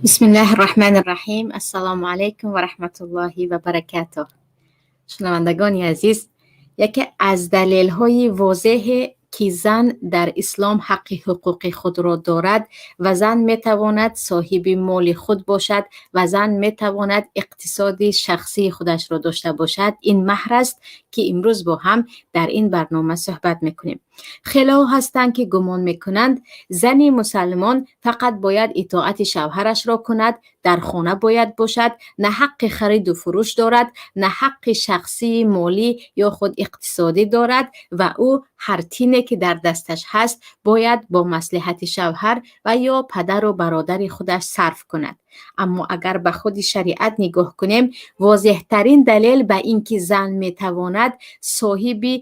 Бисмиллаҳи рраҳмани рраҳим. Ассалому алайкум ва раҳматуллоҳи ва баракатуҳ. Шунавандагони азиз, яке аз далелҳои возеҳе, ки зан дар ислом ҳаққи ҳуқуқи худро дорад ва зан метавонад соҳиби моли худ бошад ва зан метавонад иқтисоди шахсии худашро дошта бошад, ин маҳр аст, ки имрӯз бо ҳам дар ин барнома суҳбат мекунем. Хелеҳо ҳастанд, ки гумон мекунанд, зани мусалмон фақат бояд итоати шавҳарашро кунад, дар хона бояд бошад, на ҳаққи хариду фурӯш дорад, на ҳаққи шахсии молӣ ё худ иқтисодӣ дорад ва ӯ ҳар тине, ки дар дасташ ҳаст, бояд бо маслиҳати шавҳар ва ё падару бародари худаш сарф кунад. Аммо агар ба худи шариат нигоҳ кунем, возеҳтарин далел ба ин ки зан метавонад соҳиби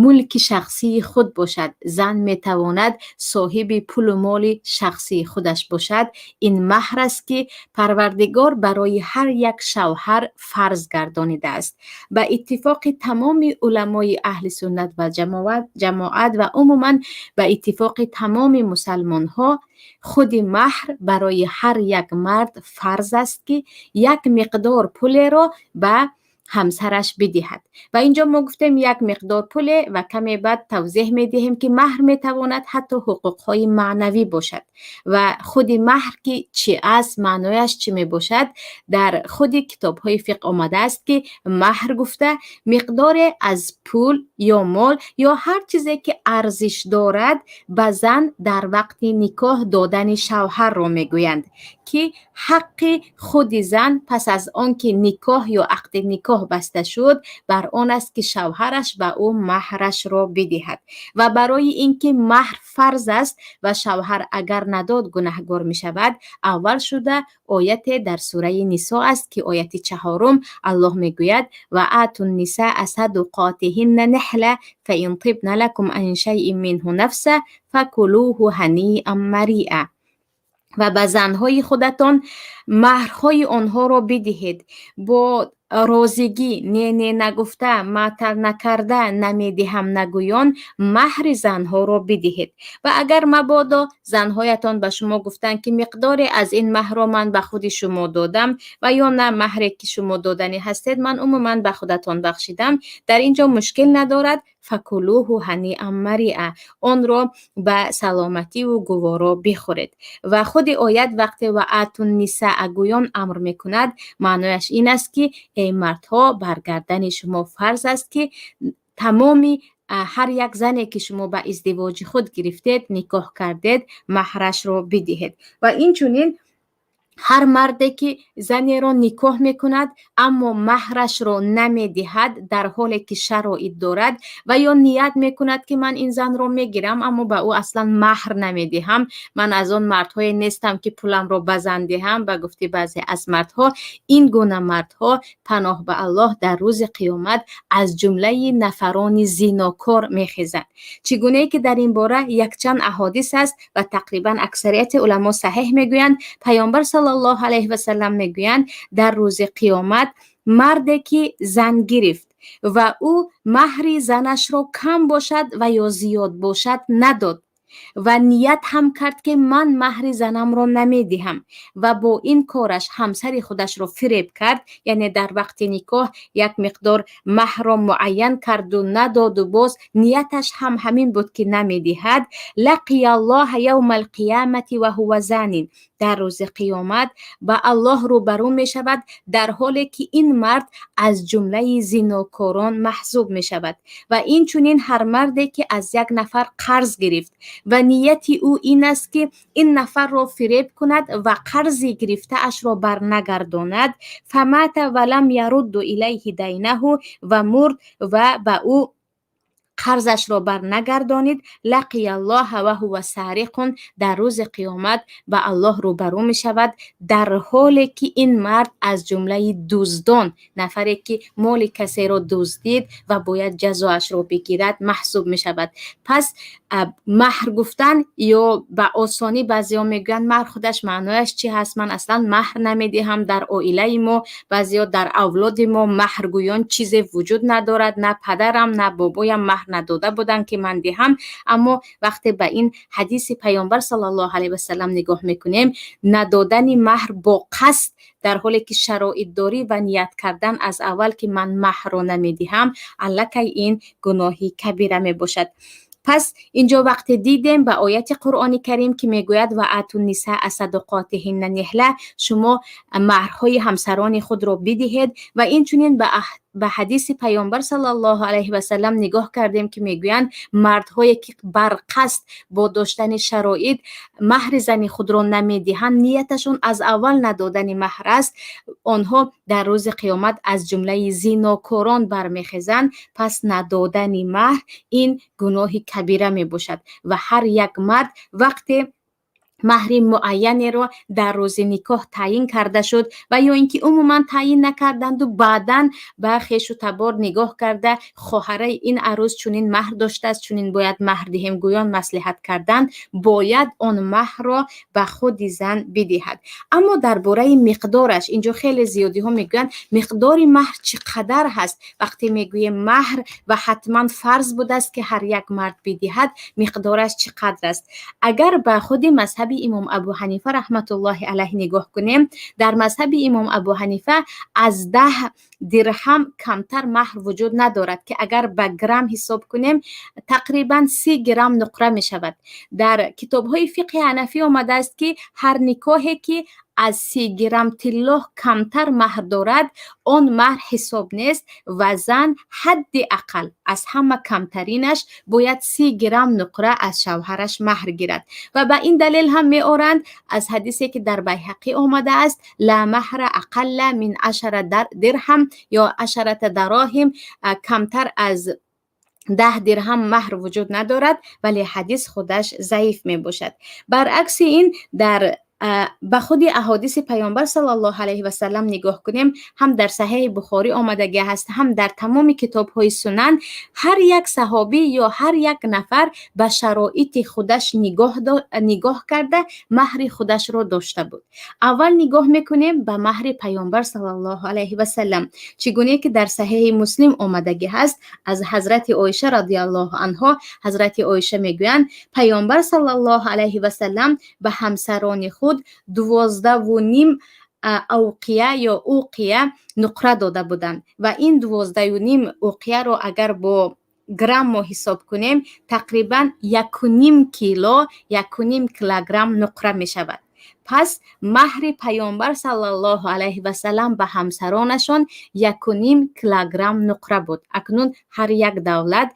мулки шахсии худ бошад, зан метавонад соҳиби пулу моли шахсии худаш бошад, ин маҳр аст, ки Парвардигор барои ҳар як шавҳар фарз гардонидааст. Ба иттифоқи тамоми уламои аҳли суннат ва ҷамоат ва умуман ба иттифоқи тамоми мусалмонҳо, худи маҳр барои ҳар як мард фарз аст, ки як миқдор пулеро ба ҳамсараш бидиҳад. Ва инҷо мо гуфтем як миқдор пуле ва каме баъд тавзеҳ медиҳем, ки маҳр метавонад ҳатто ҳуқуқҳои маънавӣ бошад. Ва худи маҳр ки чӣ аст, маънояш чӣ мебошад, дар худи китобҳои фиқҳ омадааст, ки маҳр гуфта миқдоре аз пул ё мол ё ҳар чизе, ки арзиш дорад, ба зан дар вақти никоҳ додани шавҳарро мегӯянд, ки ҳаққи худи зан пас аз он ки никоҳ ё ақди никоҳ баста шуд, бар он аст, ки шавҳараш ба ӯ маҳрашро бидиҳад. Ва барои ин ки маҳр фарз аст ва шавҳар агар надод, гунаҳгор мешавад, аввал шуда ояте дар сураи Нисо аст, ки ояти чаҳорум Аллоҳ мегӯяд: "Ва ату ннисаа садуқотиҳинна нихла, фаин тибна лакум ан шайъин минҳу нафса факулуҳу ҳаниан мариа". Ва ба занҳои худатон маҳрҳои онҳоро бидиҳед бо розигӣ, не не нагуфта, маътал накарда, намедиҳам нагӯён маҳри занҳоро бидиҳед. Ва агар мабодо занҳоятон ба шумо гуфтанд, ки миқдоре аз ин маҳрро ман ба худи шумо додам ва ё на, маҳре, ки шумо доданӣ ҳастед, ман умуман ба худатон бахшидам, дар ин ҷо мушкил надорад. Факулуҳу ҳаниан мариа, онро ба саломативу гуворо бихӯред. Ва худи оят вақте "ва ату ннисаа" гӯён амр мекунад, маънояш ин аст, ки эй мардҳо, бар гардани шумо фарз аст, ки тамоми ҳар як зане, ки шумо ба издивоҷи худ гирифтед, никоҳ кардед, маҳрашро бидиҳед. Ва инчунин ҳар марде, ки занеро никоҳ мекунад, аммо маҳрашро намедиҳад, дар ҳоле ки шароит дорад, ва ё ният мекунад, ки ман ин занро мегирам, аммо ба ӯ аслан маҳр намедиҳам, ман аз он мардҳое нестам, ки пуламро ба зан диҳам, ба гуфти баъзе аз мардҳо, ин гуна мардҳо, паноҳ ба Аллоҳ, дар рӯзи қиёмат аз ҷумлаи нафарони зинокор мехезанд. Чӣ гунае ки дар ин бора якчанд аҳодис аст ва тақрибан аксарияти уламо саҳеҳ мегӯянд, Паёмбар саллаллоҳу алайҳи васаллам мегӯянд: дар рӯзи қиёмат марде, ки зан гирифт ва ӯ маҳри занашро кам бошад ва ё зиёд бошад надод ва ният ҳам кард, ки ман маҳри занамро намедиҳам, ва бо ин кораш ҳамсари худашро фиреб кард, яъне дар вақти никоҳ як миқдор маҳрро муайян карду надоду, боз нияташ ҳам ҳамин буд, ки намедиҳад, лақия Аллоҳа явма алқиёмати ва ҳува занин, дар рӯзи қиёмат ба Аллоҳ рӯбарӯ мешавад, дар ҳоле ки ин мард аз ҷумлаи зинокорон маҳсуб мешавад. Ва инчунин ҳар марде, ки аз як нафар қарз гирифт ва нияти ӯ ин аст, ки ин нафарро фиреб кунад ва қарзи гирифтаашро барнагардонад, фамата ва лам ярудду илайҳи дайнаҳу, ва мурд ва ба ӯ қарзашро барнагардонид, лақия Аллоҳа ва ҳува сариқун, дар рӯзи қиёмат ба Аллоҳ рӯбарӯ мешавад, дар ҳоле ки ин мард аз ҷумлаи дуздон, нафаре, ки моли касеро дуздид ва бояд ҷазоашро бигирад, маҳсуб мешавад. Пас Маҳр гуфтан ё ба осонӣ баъзеҳо мегӯянд, маҳр худаш маънояш чӣ ҳаст, ман аслан маҳр намедиҳам, дар оилаи мо, баъзеҳо дар авлоди мо маҳргӯён чизе вуҷуд надорад, на падарам, на бобоям маҳр надода буданд, ки ман диҳам. Аммо вақте ба ин ҳадиси Паёмбар саллаллоҳу алайҳи васаллам нигоҳ мекунем, надодани маҳр бо қасд, дар ҳоле ки шароит дорӣ, ва ният кардан аз аввал, ки ман маҳрро намедиҳам, аллакай ин гуноҳи кабира мебошад. Пас инҷо вақте дидем ба ояти Қуръони Карим, ки мегӯяд: وآتوا النساء صدقاتهن نحلة, шумо маҳрҳои ҳамсарони худро бидиҳед, ва инчунин ба ҳадиси Паёмбар саллаллоҳу алайҳи васаллам нигоҳ кардем, ки мегӯянд, мардҳое ки барқасд бо доштани шароит маҳри зани худро намедиҳанд, нияташон аз аввал надодани маҳр аст, онҳо дар рӯзи қиёмат аз ҷумлаи зинокорон бармехезанд. Пас надодани маҳр ин гуноҳи кабира мебошад ва ҳар як мард вақте маҳри муайянеро дар рӯзи никоҳ таъйин карда шуд ва ё ин ки умуман таъйин накарданду, баъдан ба хешу табор нигоҳ карда, хоҳараи ин арӯз чунин маҳр доштааст, чунин бояд маҳр диҳем гӯён маслиҳат кардан, бояд он маҳрро ба худи зан бидиҳад. Аммо дар бораи миқдораш инҷо хеле зиёдиҳо мегӯянд, миқдори маҳр чӣ қадар ҳаст? Вақте мегӯем маҳр ва ҳатман фарз будааст, ки ҳар як мард бидиҳад, миқдораш чӣ қадр аст? Агар ба худи мазҳаби имом Абу Ҳанифа раҳматуллоҳи алайҳ нигоҳ кунем, дар мазҳаби имом Абу Ҳанифа аз 10 дирҳам камтар маҳр вуҷуд надорад, ки агар ба грамм ҳисоб кунем, тақрибан 30 грамм нуқра мешавад. Дар китобҳои фиқҳи ҳанафӣ омадааст, ки ҳар никоҳе ки аз 30 грамм тилло камтар маҳр дорад, он маҳр ҳисоб нест ва зан ҳадди ақал, аз ҳама камтаринаш, бояд 30 грамм нуқра аз шавҳараш маҳр гирад. Ва ба ин далел ҳам меоранд аз ҳадисе, ки дар Байҳақӣ омадааст: لا مهر أقل من 10 درهم ё عشرة دراهم, камтар аз 10 дирҳам маҳр вуҷуд надорад. Вале ҳадис худаш заиф мебошад. Баръакси ин, дар ба худи аҳодиси Паёмбар саллаллоҳу алайҳи васаллам нигоҳ кунем, ҳам дар Саҳеҳи Бухорӣ омадагӣ ҳаст, ҳам дар тамоми китобҳои сунан, ҳар як саҳобӣ ё ҳар як нафар ба шароити худаш нигоҳ карда маҳри худашро дошта буд. Аввал нигоҳ мекунем ба маҳри Паёмбар саллаллоҳу алайҳи васаллам, чӣ гуне ки дар Саҳеҳи Муслим омадагӣ ҳаст аз ҳазрати Оиша радиаллоҳу анҳо. Ҳазрати Оиша мегӯянд, Паёмбар саллаллоҳу алайҳи васаллам ба ҳамсарони худ 12.5 авқия ё уқия нуқра дода буданд ва ин 12.5 уқияро агар бо грамм мо ҳисоб кунем, тақрибан 1.5 кило, 1.5 килограмм нуқра мешавад. Пас маҳри Паёмбар саллаллоҳу алайҳи васаллам ба ҳамсаронашон 1.5 килограмм нуқра буд. Акнун ҳар як давлат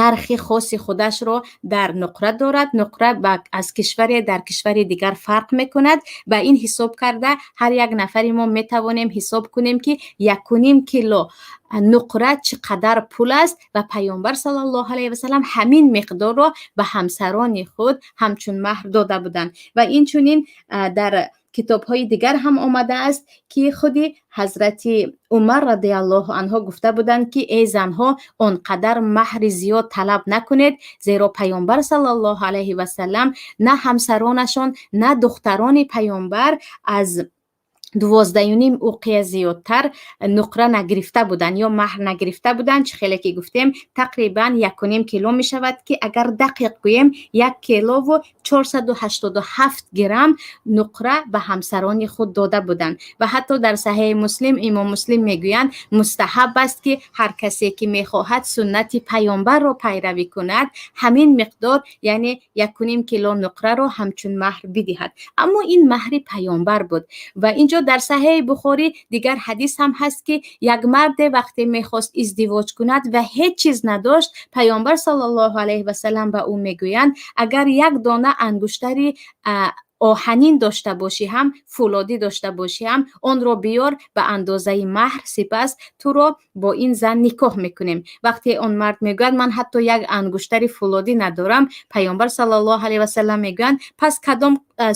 нархи хоси худашро дар нуқра дорад. Нуқра аз кишваре дар кишвари дигар фарқ мекунад. Ба ин ҳисоб карда, ҳар як нафари мо метавонем ҳисоб кунем, ки 1.5 кило нуқра чӣ қадар пул аст ва Паёмбар саллаллоҳу алайҳи васаллам ҳамин миқдорро ба ҳамсарони худ ҳамчун маҳр дода буданд. Ва инчунин дар китобҳои дигар ҳам омадааст, ки худи ҳазрати Умар радиаллоҳу анҳо гуфта буданд, ки эй занҳо, он қадар маҳри зиёд талаб накунед, зеро Паёмбар саллаллоҳу алайҳи васаллам на ҳамсаронашон, на духтарони Паёмбар аз 12.5 уқия зиёдтар нуқра нагирифта буданд ё маҳр нагирифта буданд. Чӣ хеле ки гуфтем, тақрибан 1.5 кило мешавад, ки агар дақиқ гӯем, 1 килову 487 грамм нуқра ба ҳамсарони худ дода буданд. Ва ҳатто дар Саҳеҳи Муслим имом Муслим мегӯянд, мустаҳаб аст, ки ҳар касе ки мехоҳад суннати Паёмбарро пайравӣ кунад, ҳамин миқдор, яъне 1.5 кило нуқраро ҳамчун маҳр бидиҳад. Аммо ин маҳри Паёмбар буд. Ва инҷо дар Саҳеҳи Бухорӣ дигар ҳадис ҳам ҳаст, ки як марде вақте мехост издивоҷ кунад ва ҳеҷ чиз надошт, Паёмбар саллаллоҳу алайҳи васаллам ба ӯ мегӯянд, агар як дона ангуштари оҳанин дошта бошӣ ҳам, фӯлодӣ дошта бошӣ ҳам, онро биёр ба андозаи маҳр, сипас туро бо ин зан никоҳ мекунем. Вақте он мард мегӯяд, ман ҳатто як ангуштари фӯлодӣ надорам, Паёмбар саллаллоҳу алайҳи васаллам мегӯянд, пас кадом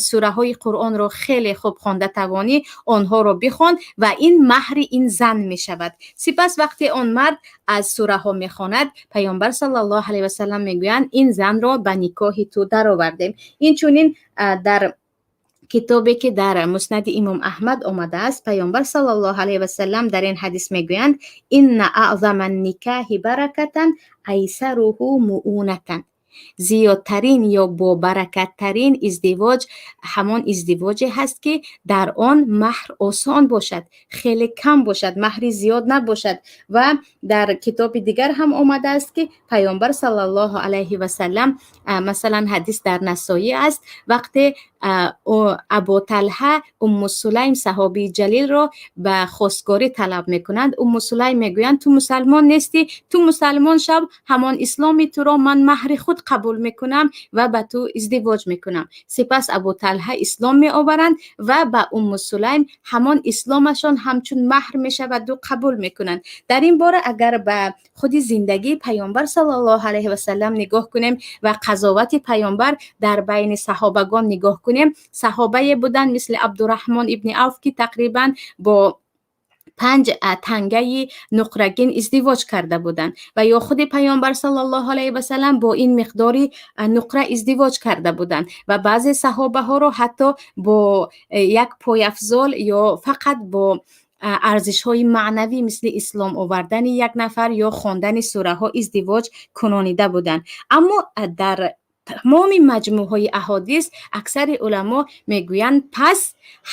сураҳои Қуръонро хеле хуб хонда тавонӣ, онҳоро бихон ва ин маҳри ин зан мешавад. Сипас вақте он мард Аз сураҳо мехонад, Паёмбар саллаллоҳу алайҳи васаллам мегӯянд: «Ин занро ба никоҳи ту даровардем». Инчунин дар китобе, ки дар Муснади Имом Аҳмад омадааст, Паёмбар саллаллоҳу алайҳи васаллам дар ин ҳадис мегӯянд: «إن أعظم النكاح بركة أيسره مؤونة». Зиёдтарин ё бобаракаттарин издивоҷ ҳамон издивоҷе ҳаст, ки дар он маҳр осон бошад, хеле кам бошад, маҳри зиёд набошад. Ва дар китоби дигар ҳам омадааст, ки Паёмбар саллаллоҳу алайҳи васаллам, масалан, ҳадис дар Насоӣ аст, вақте Абу Талҳа Умму Сулайм, саҳобии ҷалилро, ба хостгорӣ талаб мекунанд, Умму Сулайм мегӯянд: «Ту мусалмон нестӣ, ту мусалмон шав, ҳамон исломи туро ман маҳри худ қабул мекунам ва ба ту издивоҷ мекунам». Сипас Абу Талҳа ислом меоваранд ва ба Умму Сулайм ҳамон исломашон ҳамчун маҳр мешаваду қабул мекунанд. Дар ин бора агар ба худи зиндагии Паёмбар саллаллоҳу алайҳи васаллам нигоҳ кунем ва қазовати Паёмбар дар байни саҳобагон нигоҳ кунем, саҳобае буданд, мисли Абдураҳмон ибни Авф, ки тақрибан бо 5 тангаи нуқрагин издивоҷ карда буданд, ва ё худи Паёмбар саллаллоҳу алайҳи васаллам бо ин миқдори нуқра издивоҷ карда буданд ва баъзе саҳобаҳоро ҳатто бо як пойафзол ё фақат бо арзишҳои маънавӣ, мисли ислом овардани як нафар ё хондани сураҳо, издивоҷ кунонида буданд. Аммо дар тамоми маҷмӯъҳои аҳодис аксари уламо мегӯянд, пас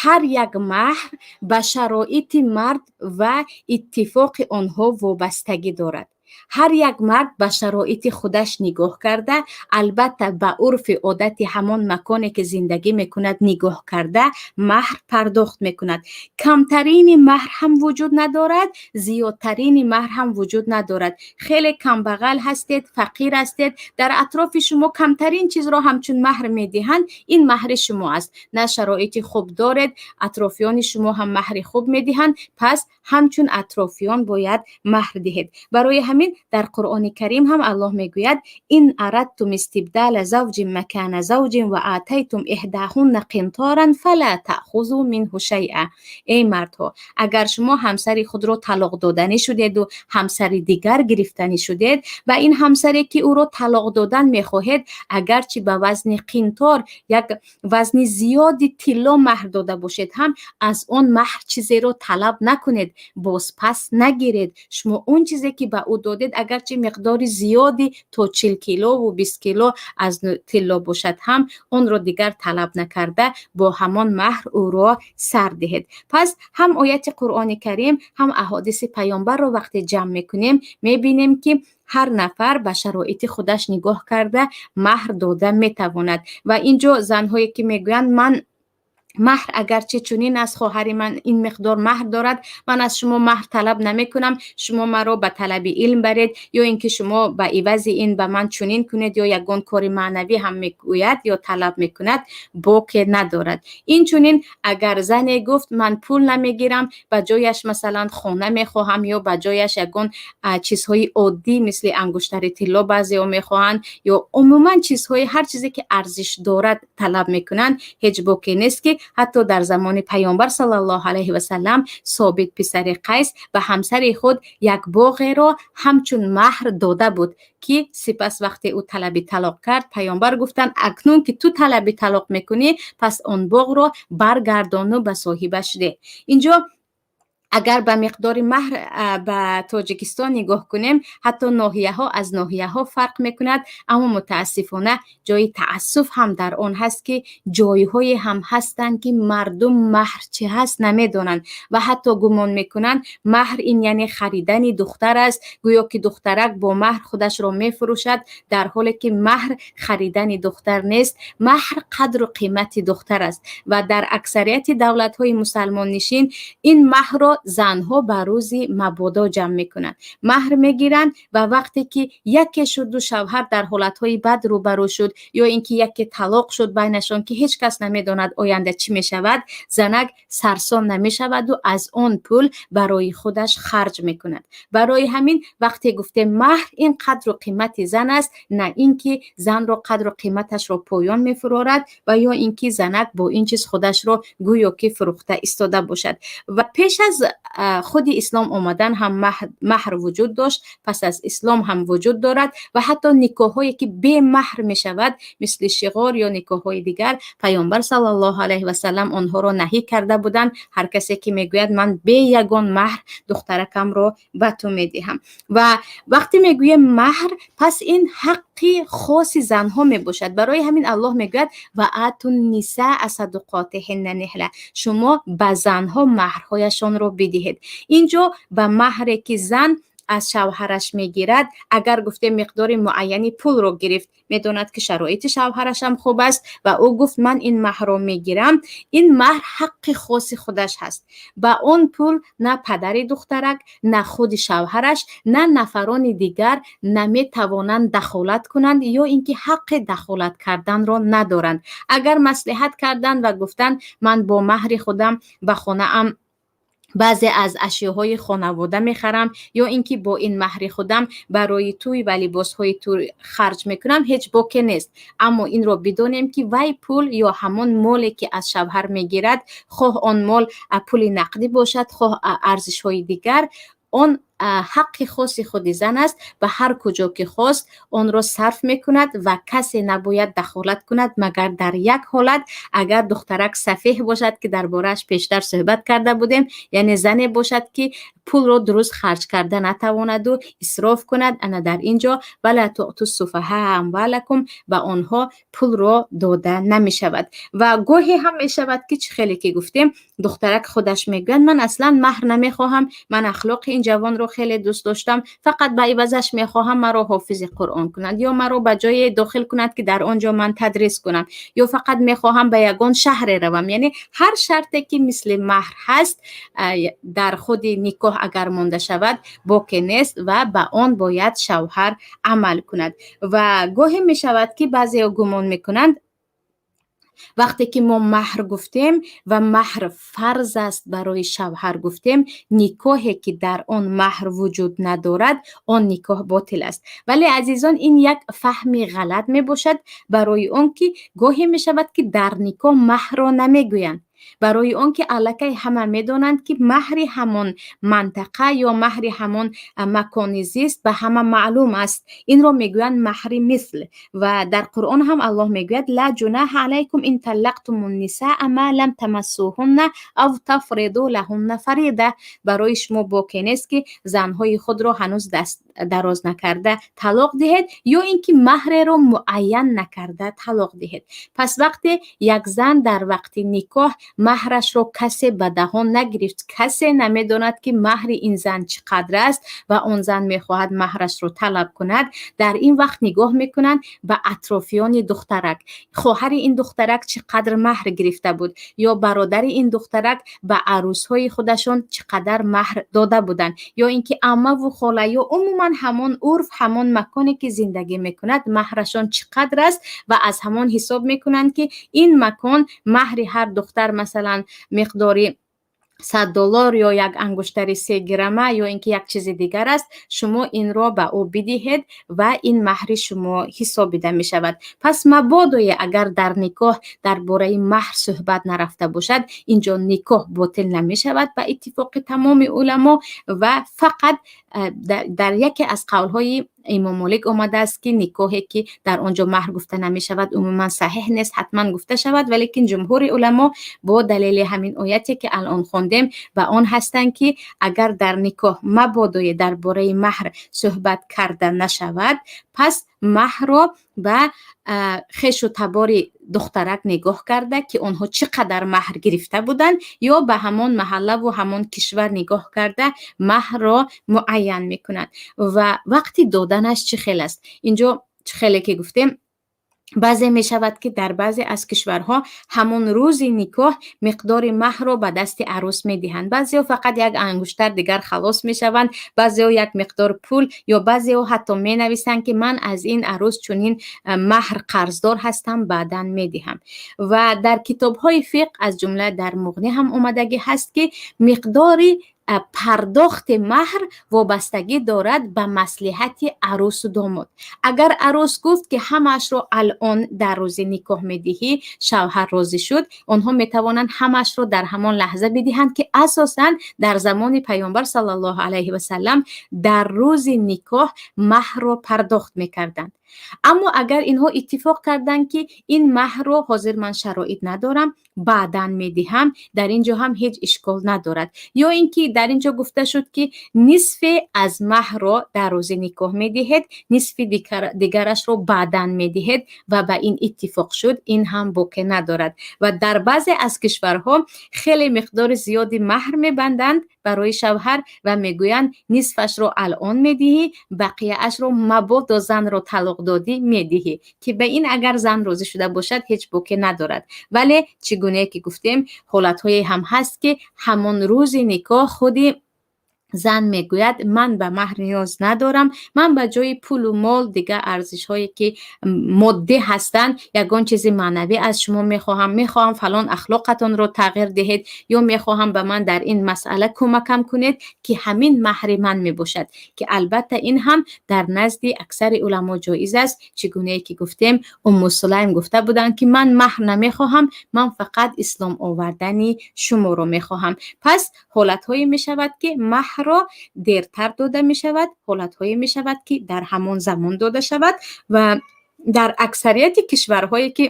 ҳар як маҳр ба шароити мард ва иттифоқи онҳо вобастагӣ дорад. Ҳар як мард ба шароити худаш нигоҳ карда, албатта, ба урфи одати ҳамон маконе, ки зиндагӣ мекунад, нигоҳ карда маҳр пардохт мекунад. Камтарини маҳр ҳам вуҷуд надорад, зиёдтарини маҳр ҳам вуҷуд надорад. Хеле камбағал ҳастед, фақир ҳастед, дар атрофи шумо камтарин чизро ҳамчун маҳр медиҳанд, ин маҳри шумо аст. На шароити хуб доред, атрофиёни шумо ҳам маҳри хуб медиҳанд, пас ҳамчун атрофиён бояд маҳр диҳед. Барои ҳамин дар Қуръони Карим ҳам Аллоҳ мегӯяд: «إن أردتم استبدال زوج مكان زوج وآتيتم إحداهن قنطارا فلا تأخذوا منه شيئا». Эй мардҳо, агар шумо ҳамсари худро талоқ доданӣ шудеду ҳамсари дигар гирифтанӣ шудед, ва ин ҳамсаре, ки ӯро талоқ додан мехоҳед, агарчи ба вазни қинтор, як вазни зиёди тилло маҳр дода бошед ҳам, аз он маҳр чизеро талаб накунед, бозпас нагиред. Шумо он чизе, ки ба ӯ додед, агарчи миқдори зиёди то 40 килову 20 кило аз тилло бошад ҳам, онро дигар талаб накарда, бо ҳамон маҳр ӯро сар диҳед. Пас ҳам ояти Қуръони Карим, ҳам аҳодиси Паёмбарро вақте ҷамъ мекунем, мебинем, ки ҳар нафар ба шароити худаш нигоҳ карда маҳр дода метавонад. Ва ин ҷо занҳое, ки мегӯянд: «Ман маҳр агарчи чунин аст, хоҳари ман ин миқдор маҳр дорад, ман аз шумо маҳр талаб намекунам, шумо маро ба талаби илм баред ё ин ки шумо ба ивази ин ба ман чунин кунед», ё ягон кори маънавӣ ҳам мегӯяд ё талаб мекунад, боке надорад. Инчунин агар зане гуфт: «Ман пул намегирам, ба ҷояш, масалан, хона мехоҳам ё ба ҷояш ягон чизҳои оддӣ, мисли ангуштари тилло баъзеҳо мехоҳанд ё умуман чизҳои ҳар чизе, ки арзиш дорад, талаб мекунанд», ҳеҷ боке нест, ки ҳатто дар замони Паёмбар саллаллоҳу алайҳи васаллам Собит писари Қайс ба ҳамсари худ як боғеро ҳамчун маҳр дода буд, ки сипас вақте ӯ талаби талоқ кард, Паёмбар гуфтанд: «Акнун ки ту талаби талоқ мекунӣ, пас он боғро баргардону ба соҳибаш деҳ». Инҷо агар ба миқдори маҳр ба Тоҷикистон нигоҳ кунем, ҳатто ноҳияҳо аз ноҳияҳо фарқ мекунад. Аммо мутаассифона, ҷои таассуф ҳам дар он ҳаст, ки ҷойҳое ҳам ҳастанд, ки мардум маҳр чӣ ҳаст намедонанд ва ҳатто гумон мекунанд, маҳр ин яъне харидани духтар аст, гӯё ки духтарак бо маҳр худашро мефурӯшад, дар ҳоле ки маҳр харидани духтар нест, маҳр қадру қимати духтар аст. Ва дар аксарияти давлатҳои мусалмоннишин ин маҳрро занҳо ба рӯзи мабодо ҷамъ мекунанд, маҳр мегиранд ва вақте ки яке шуду шавҳар дар ҳолатҳои бад рӯбарӯ шуд ё ин ки яке талоқ шуд байнашон, ки ҳеҷ кас намедонад оянда чӣ мешавад, занак сарсон намешаваду аз он пул барои худаш харҷ мекунад. Барои ҳамин вақте гуфтем, маҳр ин қадру қимати зан аст, на ин ки занро қадру қиматашро поён мефурорад ва ё ин ки занак бо ин чиз худашро гӯё ки фурӯхта истода бошад. Ва пеш аз худи ислом омадан ҳам маҳр вуҷуд дошт, пас аз ислом ҳам вуҷуд дорад ва ҳатто никоҳҳое ки бемаҳр мешавад, мисли шиғор ё никоҳҳои дигар, Паёмбар саллаллоҳу алайҳи васаллам онҳоро наҳӣ карда буданд. Ҳар касе ки мегӯяд, ман бе ягон маҳр духтаракамро ба ту медиҳам. Ва вақте мегӯем маҳр, пас ин ҳаққи хоси занҳо мебошад. Барои ҳамин Аллоҳ мегӯяд: وآتوا النساء صدقاتهن نحلة, шумо ба занҳо маҳрҳояшонро бидиҳед. Инҷо ба маҳре ки зан аз шавҳараш мегирад, агар гуфтем, миқдори муайяни пулро гирифт, медонад ки шароити шавҳарашам хуб аст ва ӯ гуфт, ман ин маҳрро мегирам, ин маҳр ҳаққи хоси худаш ҳаст. Ба он пул на падари духтарак, на худи шавҳараш, на нафарони дигар наметавонанд дахолат кунанд ё ин ки ҳаққи дахолат карданро надоранд. Агар маслиҳат карданд ва гуфтанд, ман бо маҳри худам ба хонаам баъзе аз ашёҳои хонавода мехарам ё ин ки бо ин маҳри худам барои тӯй ва либосҳои тӯй харҷ мекунам, ҳеҷ боке нест. Аммо инро бидонем, ки вай пул ё ҳамон моле ки аз шавҳар мегирад, хоҳ он мол пули нақдӣ бошад, хоҳ арзишҳои дигар, он ҳаққи хоси худи зан аст ва ҳар куҷо ки хост, онро сарф мекунад ва касе набояд дахолат кунад, магар дар як ҳолат: агар духтарак сафеҳ бошад, ки дар борааш пештар суҳбат карда будем, яъне зане бошад, ки пулро дуруст харҷ карда натавонаду исроф кунад. Ана дар ин ҷо ولا تؤتوا السفهاء أموالكم, ба онҳо пулро дода намешавад. Ва гоҳе ҳам мешавад, ки чӣ хеле ки гуфтем, духтарак худаш мегӯяд, ман аслан маҳр намехоҳам, ман ахлоқи ин ҷавонро хеле дӯст доштам, фақат ба ивазаш мехоҳам маро ҳофизи Қуръон кунад ё маро ба ҷое дохил кунад, ки дар он ҷо ман тадрис кунам, ё фақат мехоҳам ба ягон шаҳре равам. Яъне ҳар шарте ки мисли маҳр ҳаст, дар худи никоҳ агар монда шавад, боке нест ва ба он бояд шавҳар амал кунад. Ва гоҳе мешавад, ки баъзеҳо гумон мекунанд, вақте ки мо маҳр гуфтем ва маҳр фарз аст барои шавҳар гуфтем, никоҳе ки дар он маҳр вуҷуд надорад, он никоҳ ботил аст. Вале, азизон, ин як фаҳми ғалат мебошад, барои он ки гоҳе мешавад, ки дар никоҳ маҳрро намегӯянд, барои он ки аллакай ҳама медонанд, ки маҳри ҳамон мантақа ё маҳри ҳамон макони зист ба ҳама маълум аст. Инро мегӯянд маҳри мисл. Ва дар Қуръон ҳам Аллоҳ мегӯяд: لا جناح عليكم إن طلقتم النساء ما لم تمسوهن أو تفرضوا لهن فريضة. Барои шумо боке нест, ки занҳои худро ҳанӯз даст дароз накарда талоқ диҳед ё ин ки маҳреро муайян накарда талоқ диҳед. Пас вақте як зан дар вақти никоҳ маҳрашро касе ба даҳон нагирифт, касе намедонад, ки маҳри ин зан чӣ қадр аст, ва он зан мехоҳад маҳрашро талаб кунад, дар ин вақт нигоҳ мекунанд ба атрофиёни духтарак: хоҳари ин духтарак чӣ қадр маҳр гирифта буд ё бародари ин духтарак ба арӯсҳои худашон чӣ қадар маҳр дода буданд, ё ин ки аммаву хола, ё умуман ҳамон урф, ҳамон маконе ки зиндагӣ мекунад, маҳрашон чӣ қадр аст ва аз ҳамон ҳисоб мекунанд, ки ин макон маҳри ҳар духтар, масалан, миқдори 100 доллар ё як ангуштари 3 грамма ё ин ки як чизи дигар аст, шумо инро ба ӯ бидиҳед ва ин маҳри шумо ҳисобида мешавад. Пас мабодое агар дар никоҳ дар бораи маҳр суҳбат нарафта бошад, инҷо никоҳ ботил намешавад ба иттифоқи тамоми уламо. Ва фақат дар яке аз қавлҳои Имом Молик омадааст, ки никоҳе ки дар он ҷо маҳр гуфта намешавад, умуман саҳеҳ нест, ҳатман гуфта шавад. Валекин ҷумҳури уламо бо далели ҳамин ояте ки алон хондем ба он ҳастанд, ки агар дар никоҳ мабодое дар бораи маҳр суҳбат карда нашавад, пас маҳрро ба хешу табори духтарак нигоҳ карда, ки онҳо чӣ қадар маҳр гирифта буданд, ё ба ҳамон маҳаллаву ҳамон кишвар нигоҳ карда маҳрро муайян мекунанд. Ва вақти доданаш чӣ хел аст? Инҷо чӣ хеле ки гуфтем, баъзе мешавад, ки дар баъзе аз кишварҳо ҳамон рӯзи никоҳ миқдори маҳрро ба дасти арӯс медиҳанд, баъзеҳо фақат як ангуштар, дигар халос мешаванд, баъзеҳо як миқдор пул ё баъзеҳо ҳатто менависанд, ки ман аз ин арӯс чунин маҳр қарздор ҳастам, баъдан медиҳам. Ва дар китобҳои фиқҳ, аз ҷумла дар Муғнӣ ҳам омадагӣ ҳаст, ки миқдори Пардохти маҳр вобастагӣ дорад ба маслиҳати арӯсу домод. Агар арӯс гуфт, ки ҳамаашро алон дар рӯзи никоҳ медиҳӣ, шавҳар розӣ шуд, онҳо метавонанд ҳамаашро дар ҳамон лаҳза бидиҳанд, ки асосан дар замони Паёмбар саллаллоҳу алайҳи васаллам дар рӯзи никоҳ маҳрро пардохт мекарданд. Аммо агар инҳо иттифоқ карданд, ки ин маҳрро ҳозир ман шароит надорам, баъдан медиҳам, дар ин ҷо ҳам ҳеҷ ишкол надорад. Ё ин ки дар ин ҷо гуфта шуд, ки нисфе аз маҳрро дар рӯзи никоҳ медиҳед, нисфи дигарашро баъдан медиҳед ва ба ин иттифоқ шуд, ин ҳам боке надорад. Ва дар баъзе аз кишварҳо хеле миқдори зиёди маҳр мебанданд барои шавҳар ва мегӯянд: нисфашро алон медиҳӣ, бақияашро мабодо занро талоқ додӣ, медиҳӣ, ки ба ин агар зан розӣ шуда бошад, ҳеҷ боке надорад. Вале чӣ гунае ки гуфтем, ҳолатҳое ҳам ҳаст, ки ҳамон рӯзи никоҳ худи зан мегӯяд: ман ба маҳр ниёз надорам, ман ба ҷои пулу мол, дигар арзишҳое ки моддӣ ҳастанд, ягон чизи маънавӣ аз шумо мехоҳам, мехоҳам фалон ахлоқатонро тағйир диҳед ё мехоҳам ба ман дар ин масъала кӯмакам кунед, ки ҳамин маҳри ман мебошад, ки албатта ин ҳам дар назди аксари уламо ҷоиз аст. Чӣ гунае ки гуфтем, Умму Сулайм гуфта буданд, ки ман маҳр намехоҳам, ман фақат ислом овардани шуморо мехоҳам. Пас ҳолатҳое мешавад, ки маҳрро дертар дода мешавад, ҳолатҳое мешавад, ки дар ҳамон замон дода шавад. Ва дар аксарияти кишварҳое ки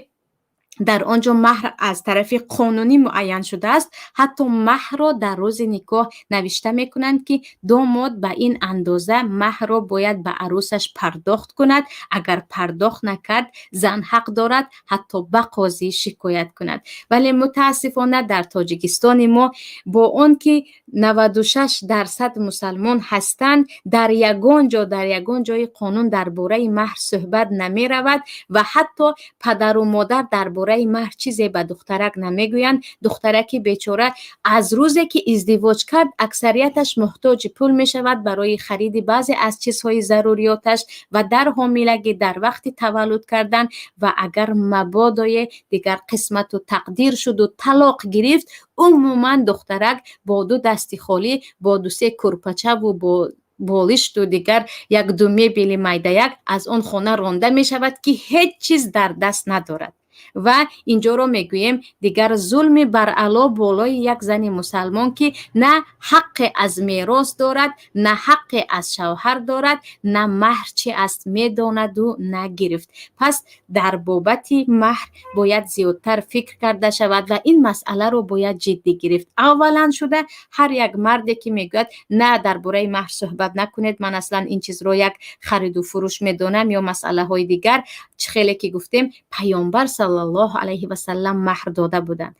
дар он ҷо маҳр аз тарафи қонунӣ муайян шудааст, ҳатто маҳрро дар рӯзи никоҳ навишта мекунанд, ки домод ба ин андоза маҳрро бояд ба арӯсаш пардохт кунад. Агар пардохт накард, зан ҳақ дорад ҳатто ба қозӣ шикоят кунад. Вале мутаассифона дар Тоҷикистони мо, бо он ки 96% мусалмон ҳастанд, дар ягон ҷо, дар ягон ҷои қонун дар бораи маҳр суҳбат намеравад ва ҳатто падару модар дар бораи маҳр чизе ба духтарак намегӯянд. Духтараки бечора аз рӯзе ки издивоҷ кард, аксарияташ муҳтоҷи пул мешавад барои хариди баъзе аз чизҳои заруриёташ ва дар ҳомилагӣ, дар вақти таваллуд кардан. Ва агар мабодое дигар қисмату тақдир шуду талоқ гирифт, умуман духтарак бо ду дасти холӣ, бо дусе курпачаву бо болишту дигар якду мебели майдаяк аз он хона ронда мешавад, ки ҳеҷ чиз дар даст надорад. Ва инҷоро мегӯем дигар зулми баръало болои як зани мусалмон, ки на ҳаққе аз мерос дорад, на ҳаққе аз шавҳар дорад, на маҳр чи аст медонаду на гирифт. Пас дар бобати маҳр бояд зиёдтар фикр карда шавад ва ин масъаларо бояд ҷиддӣ гирифт. Аввалан шуда ҳар як марде ки мегӯяд: на, дар бораи маҳр суҳбат накунед, ман аслан ин чизро як хариду фурӯш медонам ё масъалаҳои дигар, чӣ хеле ки гуфтем, Паёмбар саллаллоҳу алайҳи васаллам маҳр дода буданд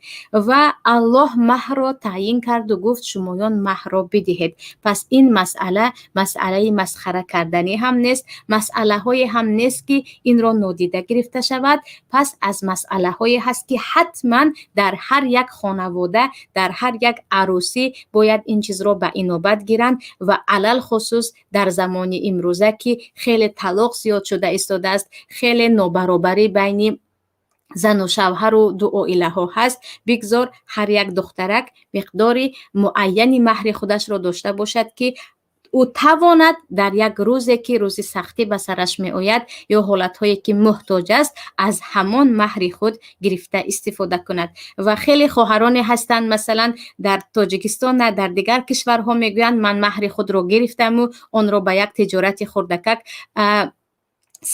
ва Аллоҳ маҳрро таъйин карду гуфт: шумоён маҳрро бидиҳед. Пас ин масъала масъалаи масхара карданӣ ҳам нест, масъалаҳое ҳам нест, ки инро нодида гирифта шавад. Пас аз масъалаҳое ҳаст, ки ҳатман дар ҳар як хонавода, дар ҳар як арӯсӣ бояд ин чизро ба инобат гиранд. Ва алалхусус дар замони имрӯза, ки хеле талоқ зиёд шуда истодааст, хеле нобаробарӣ байни зану шавҳару ду оилаҳо ҳаст, бигзор ҳар як духтарак миқдори муайяни маҳри худашро дошта бошад, ки ӯ тавонад дар як рӯзе, ки рӯзи сахтӣ ба сараш меояд ё ҳолатҳое ки муҳтоҷ аст, аз ҳамон маҳри худ гирифта истифода кунад. Ва хеле хоҳароне ҳастанд, масалан, дар Тоҷикистон, на, дар дигар кишварҳо, мегӯянд: ман маҳри худро гирифтаму онро ба як тиҷорати хурдакак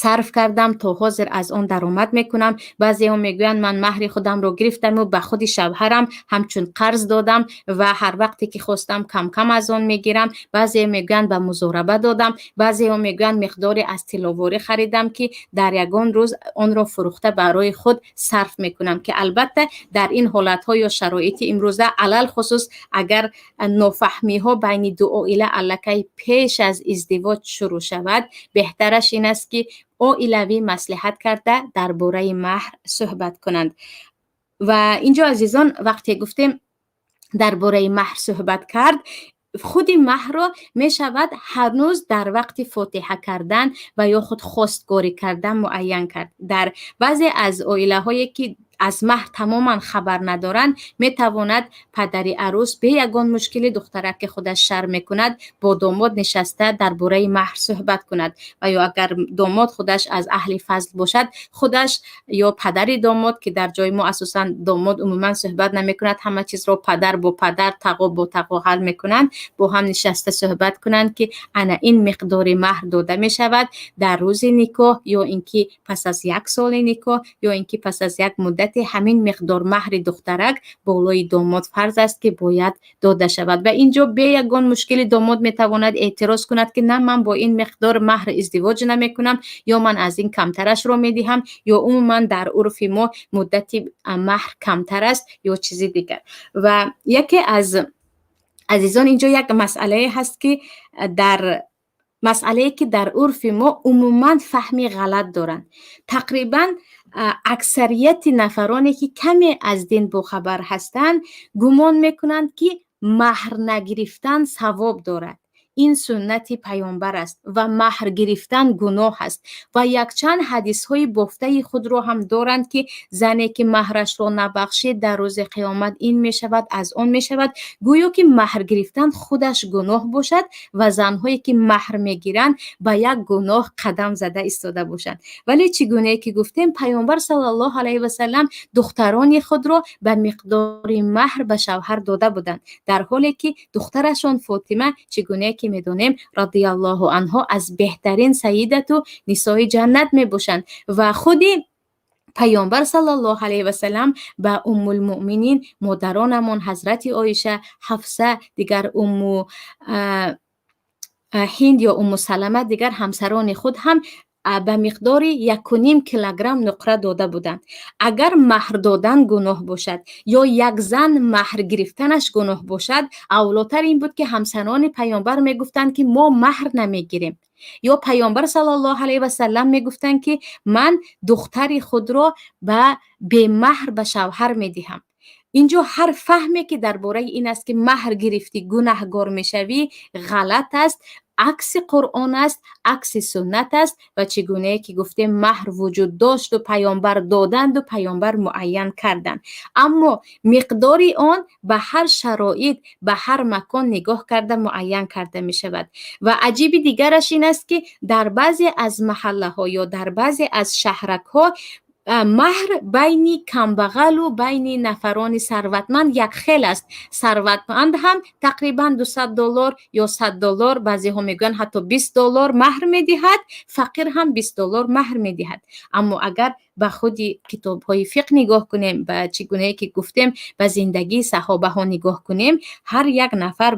сарф кардам, то ҳозир аз он даромад мекунам. Баъзеҳо мегӯянд: ман маҳри худамро гирифтаму ба худи шавҳарам ҳамчун қарз додам ва ҳар вақте ки хостам, камкам аз он мегирам. Баъзеҳо мегӯянд: ба музораба додам. Баъзеҳо мегӯянд: миқдоре аз тилловорӣ харидам, ки дар ягон рӯз онро фурӯхта барои худ сарф мекунам, ки албатта дар ин ҳолатҳо ё шароити имрӯза, алалхусус агар нофаҳмиҳо байни ду оила аллакай пеш аз издивоҷ шурӯъ шавад, беҳтараш ин аст, ки оилавӣ маслиҳат карда дар бораи маҳр суҳбат кунанд. Ва инҷо, азизон, вақте гуфтем дар бораи маҳр суҳбат кард, худи маҳрро мешавад ҳанӯз дар вақти фотиҳа кардан ва ё худ хостгорӣ кардан муайян кард. Дар баъзе аз оилаҳое ки Аз маҳр тамоман хабар надоранд, метавонад падари арӯс бе ягон мушкили, духтарак ки худаш шарм мекунад, бо домод нишаста дар бораи маҳр суҳбат кунад. Ва ё агар домод худаш аз аҳли фазл бошад, худаш ё падари домод, ки дар ҷои мо асосан домод умуман суҳбат намекунад, ҳама чизро падар бо падар, тағо бо тағо ҳал мекунанд, бо ҳам нишаста суҳбат кунанд, ки ана ин миқдори маҳр дода мешавад дар рӯзи никоҳ, ё ин ки пас аз як соли никоҳ, ё ин ки пас аз як муддате ҳамин миқдор маҳри духтарак болои домод фарз аст, ки бояд дода шавад. Ва инҷо бе ягон мушкили домод метавонад эътироз кунад, ки на, ман бо ин миқдор маҳр издивоҷ намекунам, ё ман аз ин камтарашро медиҳам, ё умуман дар урфи мо муддати маҳр камтар аст, ё чизи дигар. Ва яке аз азизон, инҷо як масъалае ҳаст, ки дар масъалае, ки дар урфи мо умуман фаҳми ғалат доранд. Тақрибан аксарияти нафароне, ки каме аз дин бохабар ҳастанд, гумон мекунанд, ки маҳр нагирифтан савоб дорад, ин суннати паёмбар аст ва маҳр гирифтан гуноҳ аст. Ва якчанд ҳадисҳои бофтаи худро ҳам доранд, ки зане ки маҳрашро набахшид, дар рӯзи қиёмат ин мешавад, аз он мешавад, гӯё ки маҳр гирифтан худаш гуноҳ бошад ва занҳое ки маҳр мегиранд, ба як гуноҳ қадам зада истода бошанд. Вале чӣ гунае ки гуфтем, паёмбар саллаллоҳу алайҳи васаллам духтарони худро ба миқдори маҳр ба шавҳар дода буданд, дар ҳоле ки духтарашон Фотима, чӣ гунае ки медонем, радиаллоҳу анҳо, аз беҳтарин саидату нисои ҷаннат мебошанд. Ва худи паёмбар саллаллоҳу алайҳи васаллам ба Уммулмуъминин, модаронамон ҳазрати Оиша, Ҳафса, дигар Умму Ҳинд ё Умму Салама, дигар ҳамсарони худ ҳам ба миқдори 1,5 килограмм нуқра дода буданд. Агар маҳр додан гуноҳ бошад ё як зан маҳр гирифтанаш гуноҳ бошад, авлотар ин буд, ки ҳамсарони паёмбар мегуфтанд, ки мо маҳр намегирем, ё паёмбар саллаллоҳу алайҳи васаллам мегуфтанд, ки ман духтари худро ба бемаҳр ба шавҳар медиҳам. Инҷо ҳар фаҳме, ки дар бораи ин аст, ки маҳр гирифтӣ, гунаҳгор мешавӣ, ғалат аст, акси Қуръон аст, акси суннат аст. Ва чӣ гунае ки гуфтем, маҳр вуҷуд дошту паёмбар доданду паёмбар муайян карданд, аммо миқдори он ба ҳар шароит, ба ҳар макон нигоҳ карда муайян карда мешавад. Ва аҷиби дигараш ин аст, ки дар баъзе аз маҳаллаҳо ё дар баъзе аз шаҳракҳо маҳр байни камбағалу байни нафарони сарватманд якхел аст. Сарватманд ҳам тақрибан 200 доллар ё 100 доллар, баъзеҳо мегӯянд, ҳатто 20 доллар маҳр медиҳад, фақир ҳам 20 доллар маҳр медиҳад. Аммо агар ба худи китобҳои фиқҳ нигоҳ кунем, ба чӣ гунае ки гуфтем, ба зиндагии саҳобаҳо нигоҳ кунем, ҳар як нафар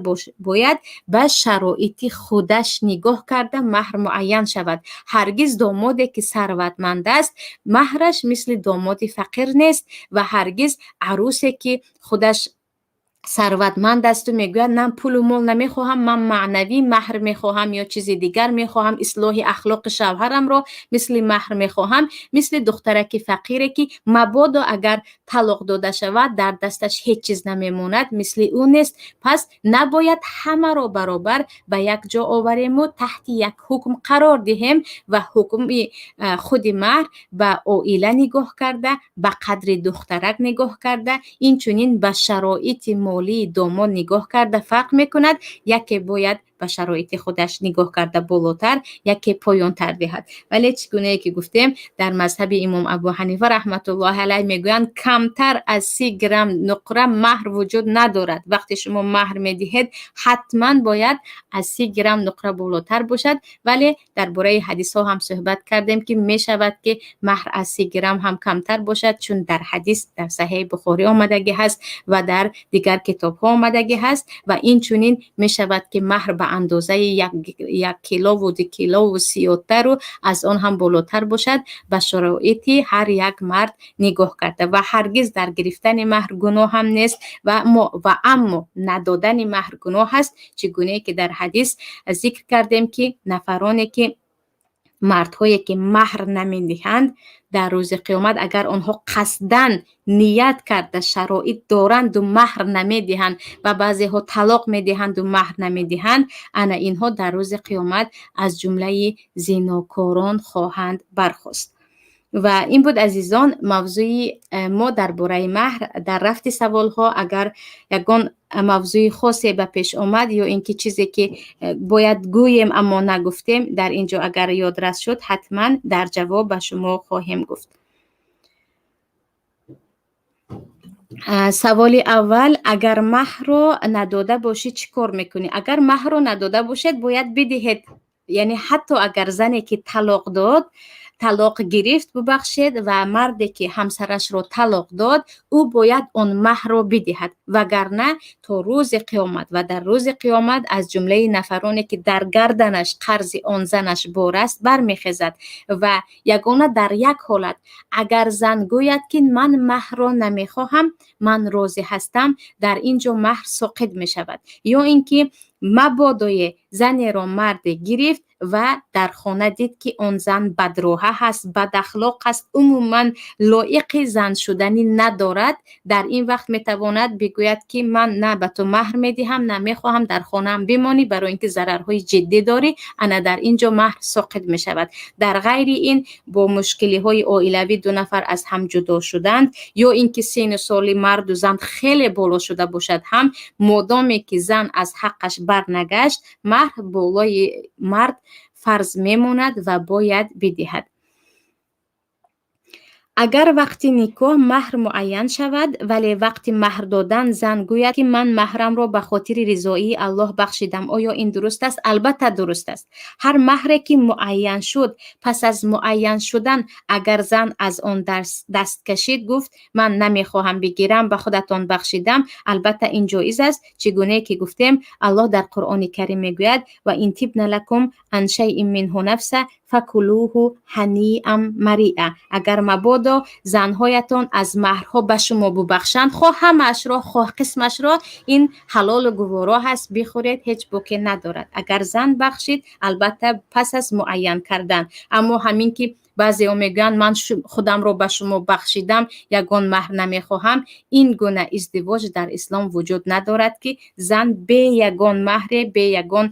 бояд ба шароити худаш нигоҳ карда маҳр муайян шавад. Ҳаргиз домоде ки сарватманд аст, маҳраш мисли домоди фақир нест ва ҳаргиз арӯсе ки худаш сарватманд асту мегӯяд: «На, пулу мол намехоҳам, ман маънавӣ маҳр мехоҳам ё чизи дигар мехоҳам, ислоҳи ахлоқи шавҳарамро мисли маҳр мехоҳам», мисли духтараки фақире ки мабодо агар талоқ дода шавад, дар дасташ ҳеҷ чиз намемонад, мисли ӯ нест. Пас набояд ҳамаро баробар ба як ҷо оварему таҳти як ҳукм қарор диҳем. Ва ҳукми худи маҳр ба оила нигоҳ карда, ба қадри духтарак нигоҳ карда, инчунин ба шароити молии домод нигоҳ карда фарқ мекунад. Яке бояд ба шароити худаш нигоҳ карда болотар, яке поёнтар диҳад. Вале чӣ гунае ки гуфтем, дар мазҳаби имом Абу Ҳанифа раҳматуллоҳи алайҳ мегӯянд, камтар аз 30 грамм нуқра маҳр вуҷуд надорад. Вақте шумо маҳр медиҳед, ҳатман бояд аз 30 грамм нуқра болотар бошад. Вале дар бораи ҳадисҳо ҳам суҳбат кардем, ки мешавад, ки маҳр аз 30 грамм ҳам камтар бошад, чун дар ҳадис дар Саҳеҳи Бухорӣ омадагӣ ҳаст ва дар дигар китобҳо омадагӣ ҳаст. Ва инчунин мешавад, ки маҳр ба андозаи як килову 2 килову сиёдтару аз он ҳам болотар бошад, ба шароити ҳар як мард нигоҳ карда. Ва ҳаргиз дар гирифтани маҳр гуноҳ ҳам нест ва аммо надодани маҳр гуноҳ аст, чӣ гунае ки дар ҳадис зикр кардем, ки нафароне ки, мардҳое ки маҳр намедиҳанд, дар рӯзи қиёмат, агар онҳо қасдан ният карда, шароит доранду маҳр намедиҳанд ва баъзеҳо талоқ медиҳанду маҳр намедиҳанд, ана инҳо дар рӯзи қиёмат аз ҷумлаи зинокорон хоҳанд бархост. Ва ин буд, азизон, мавзӯи мо дар бораи маҳр. Дар рафти саволҳо агар ягон мавзӯи хосе ба пеш омад ё ин ки чизе ки бояд гӯем, аммо нагуфтем, дар ин ҷо агар ёдрас шуд, ҳатман дар ҷавоб ба шумо хоҳем гуфт. Саволи аввал: агар маҳрро надода бошӣ, чӣ кор мекунӣ? Агар маҳрро надода бошед, бояд бидиҳед. Яъне ҳатто агар зане ки талоқ дод, талоқ гирифт, бубахшед, ва марде ки ҳамсарашро талоқ дод, ӯ бояд он маҳрро бидиҳад, вагарна то рӯзи қиёмат ва дар рӯзи қиёмат аз ҷумлаи нафароне ки дар гарданаш қарзи он занаш бор аст, бармехезад. Ва ягона дар як ҳолат, агар зан гӯяд, ки ман маҳрро намехоҳам, ман розӣ ҳастам, дар ин ҷо маҳр соқит мешавад. Ё ин ки мабодое занеро марде гирифт ва дар хона дид, ки он зан бадроҳа ҳаст, бадахлоқ аст, умуман лоиқи зан шуданӣ надорад, дар ин вақт метавонад бигӯяд, ки ман на ба ту маҳр медиҳам, на мехоҳам дар хонаам бимонӣ, барои ин ки зарарҳои ҷиддӣ дорӣ. Ана дар ин ҷо маҳр соқит мешавад. Дар ғайри ин, бо мушкилиҳои оилавӣ ду нафар аз ҳам ҷудо шуданд ё ин ки сину соли марду зан хеле боло шуда бошад ҳам, модоме ки зан аз ҳаққаш барнагашт, маҳр болои мард фарз мемонад ва бояд бидиҳад. Агар вақти никоҳ маҳр муайян шавад, вале вақти маҳр додан зан гӯяд, ки ман маҳрамро ба хотири ризоии Аллоҳ бахшидам, оё ин дуруст аст? Албатта, дуруст аст. Ҳар маҳре ки муайян шуд, пас аз муайян шудан агар зан аз он даст кашид, гуфт: ман намехоҳам бигирам, ба худатон бахшидам, албатта, ин ҷоиз аст. Чӣ гунае ки гуфтем, Аллоҳ дар Қуръони Карим мегӯяд: «Ва ин тибна лакум ан шайъин минҳу нафса факулуҳу ҳаниам мариа». Агар мабодо занҳоятон аз маҳрҳо ба шумо бубахшанд, хоҳ ҳамаашро, хоҳ қисмашро, ин ҳалолу гуворо ҳаст, бихӯред, ҳеҷ боке надорад. Агар зан бахшид, албатта, пас аз муайян кардан. Аммо ҳамин ки баъзеҳо мегӯянд: ман худамро ба шумо бахшидам, ягон маҳр намехоҳам, ин гуна издивоҷ дар ислом вуҷуд надорад, ки зан бе ягон маҳре, бе ягон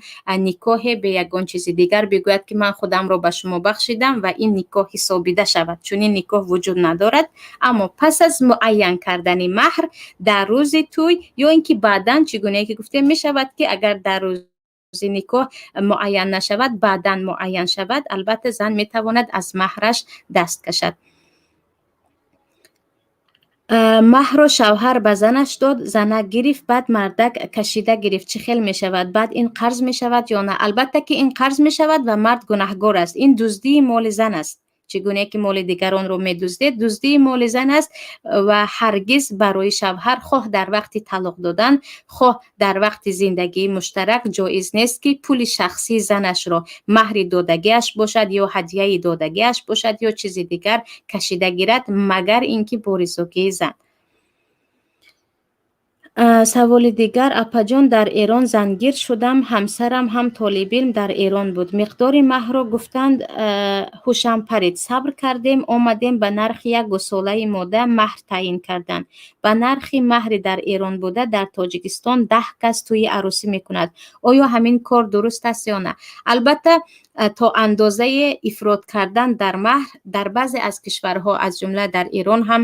никоҳе, бе ягон чизи дигар бигӯяд, ки ман худамро ба шумо бахшидам ва ин никоҳ ҳисобида шавад. Чунин никоҳ вуҷуд надорад. Аммо пас аз муайян кардани маҳр дар рӯзи тӯй ё ин ки баъдан, чӣ гунае ки гуфтем, мешавад, ки агар дар рӯзи никоҳ муайян нашавад, баъдан муайян шавад, албатта, зан метавонад аз маҳраш даст кашад. Маҳрро шавҳар ба занаш дод, занак гирифт, баъд мардак кашида гирифт, чӣ хел мешавад? Баъд ин қарз мешавад ё на? Албатта, ки ин қарз мешавад ва мард гунаҳгор аст. Ин дуздии моли зан аст. Чӣ гуне ки моли дигаронро медуздед, дуздии моли зан аст ва ҳаргиз барои шавҳар, хоҳ дар вақти талоқ додан, хоҳ дар вақти зиндагии муштарак, ҷоиз нест, ки пули шахсии занашро, маҳри додагиаш бошад ё ҳадияи додагиаш бошад ё чизи дигар, кашида гирад, магар ин ки бо ризогии зан. Саволи дигар: апаҷон, дар Эрон зангир шудам, ҳамсарам ҳам толибилм дар Эрон буд. Миқдори маҳрро гуфтанд, ҳушам парид. Сабр кардем, омадем, ба нархи як гусолаи мода маҳр таъин карданд. Ба нархи маҳри дар Эрон буда дар Тоҷикистон 10 кас тӯи арӯсӣ мекунад. Оё ҳамин кор дуруст аст ё на? Албатта, то андозае ифрот кардан дар маҳр дар баъзе аз кишварҳо, аз ҷумла дар Эрон ҳам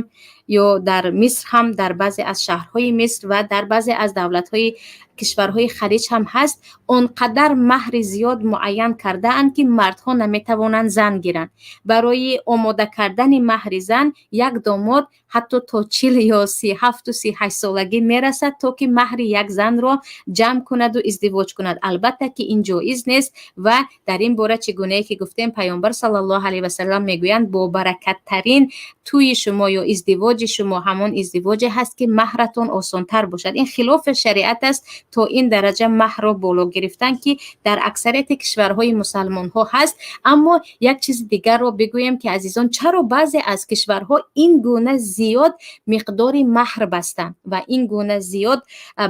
ё дар Миср ҳам, дар баъзе аз шаҳрҳои Миср ва дар баъзе аз давлатҳои кишварҳои Хариҷ ҳам ҳаст, он қадар маҳри зиёд муайян кардаанд, ки мардҳо наметавонанд зан гиранд. Барои омода кардани маҳри зан як домод ҳатто то 40 ё 37-у 38 солагӣ мерасад, то ки маҳри як занро ҷамъ кунаду издивоҷ кунад. Албатта, ки ин ҷоиз нест. Ва дар ин бора, чӣ гунае ки гуфтем, Паёмбар саллаллоҳу алайҳи васалам мегӯянд: бобаракаттарин тӯи шумо ё издивоҷи шумо ҳамон издивоҷе ҳаст, ки маҳратон осонтар бошад. Ин хилофи шариат аст, то ин дараҷа маҳрро боло гирифтан, ки дар аксарияти кишварҳои мусалмонҳо ҳаст. Аммо як чизи дигарро бигӯем, ки, азизон, чаро баъзе аз кишварҳо ин гуна зиёд миқдори маҳр бастанд ва ин гуна зиёд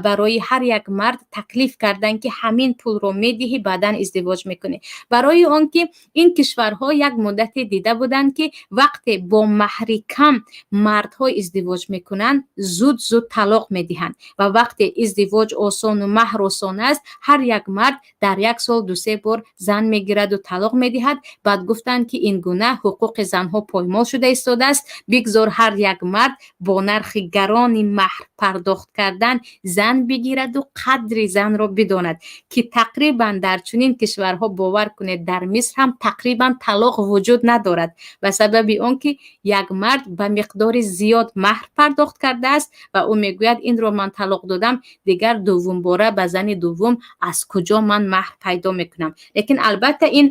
барои ҳар як мард таклиф карданд, ки ҳамин пулро медиҳӣ, баъдан издивоҷ мекунӣ? Барои Барои он ки ин кишварҳо як муддате дида буданд, ки вақте бо маҳри кам мардҳо издивоҷ мекунанд, зуд зуд талоқ медиҳанд ва вақте издивоҷ осону маҳр осон аст, ҳар як мард дар як сол ду-се бор зан мегираду талоқ медиҳад. Баъд гуфтанд, ки ин гуна ҳуқуқи занҳо поймол шуда истодааст, бигзор ҳар як мард бо нархи гарони маҳр пардохт кардан зан бигираду қадри занро бидонад, ки тақрибан дар чунин кишварҳо, бовар кунед, дар Миср ҳам тақрибан талоқ вуҷуд надорад, ба сабаби он ки як мард ба миқдори зиёд маҳр пардохт кардааст ва ӯ мегӯяд: «Инро ман талоқ додам, дигар дуввумбора ба зани дуввум аз куҷо ман маҳр пайдо мекунам?» Лекин албатта ин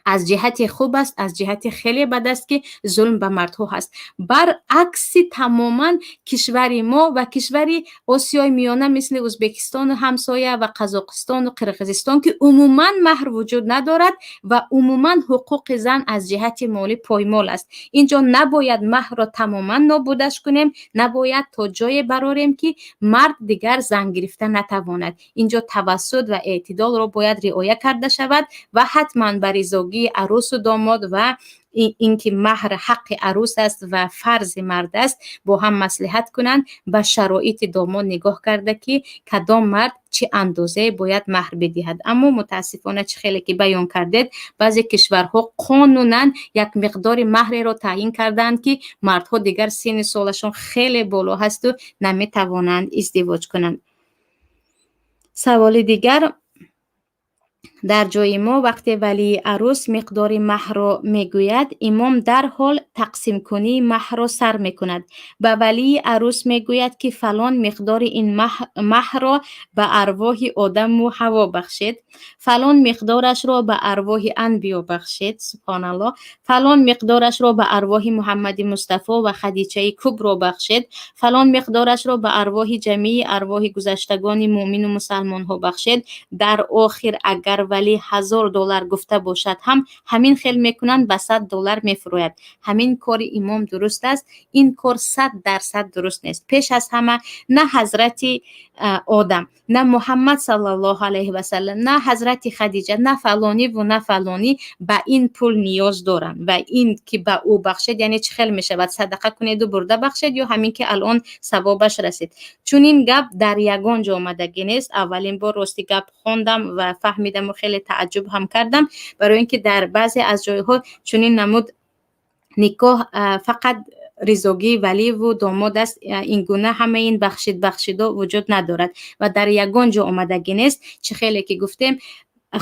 аз ҷиҳати хуб аст, аз ҷиҳати хеле бад аст, ки зулм ба мардҳо ҳаст. Баръакси тамоман кишвари мо ва кишвари Осиёи Миёна, мисли Ӯзбекистону ҳамсоя ва Қазоқистону Қирғизистон, ки умуман маҳр вуҷуд надорад ва умуман ҳуқуқи зан аз ҷиҳати молӣ поймол аст. Инҷо набояд маҳрро тамоман нобудаш кунем, набояд то ҷое барорем, ки мард дигар зан гирифта натавонад. Инҷо тавассут ва эътидолро бояд риоя карда шавад ва ҳатман ба ризогии арӯсу домод ва ин ки маҳр ҳаққи арӯс аст ва фарзи мард аст, бо ҳам маслиҳат кунанд, ба шароити домод нигоҳ карда, ки кадом мард чӣ андозае бояд маҳр бидиҳад. Аммо мутаассифона, чӣ хеле ки баён кардед, баъзе кишварҳо қонунан як миқдори маҳреро таъйин кардаанд, ки мардҳо дигар синни солашон хеле боло ҳасту наметавонанд издивоҷ кунанд. Саволи дигар: дар ҷои мо вақте валии арӯс миқдори маҳрро мегӯяд, имом дарҳол тақсимкунии маҳрро сар мекунад. Ба валии арӯс мегӯяд, ки фалон миқдори ин маҳрро ба арвоҳи Одаму Ҳаво бахшед, фалон миқдорашро ба арвоҳи анбиё бахшед, субҳоналлоҳ, фалон миқдорашро ба арвоҳи Муҳаммади Мустафо ва Хадичаи Кубро бахшед, фалон миқдорашро ба арвоҳи ҷамии арвоҳи гузаштагони муъмину мусалмонҳо бахшед. Дар охир агар валӣ 1000 доллар гуфта бошад ҳам, ҳамин хел мекунанд, ба 100 доллар мефурӯяд. Ҳамин кори имом дуруст аст? Ин кор 100% дуруст нест. Пеш аз ҳама, на ҳазрати Одам, на Муҳаммад саллаллоҳу алайҳи васалам, на ҳазрати Хадиҷа, на фалониву на фалонӣ ба ин пул ниёз доранд. Ва ин ки ба ӯ бахшед, яъне чӣ хел мешавад? Садақа кунеду бурда бахшед ё ҳамин ки алон савобаш расид? Чунин гап дар ягон ҷо омадагӣ нест. Аввалин бор, рости гап, хондам ва фаҳмидаму хеле тааҷҷуб ҳам кардам, барои ин ки дар баъзе аз ҷойҳо чунин намуд никоҳ фақат ризогии валиву домод аст. Ин гуна ҳамаи ин бахшид бахшидо вуҷуд надорад ва дар ягон ҷо омадагӣ нест. Чӣ хеле ки гуфтем,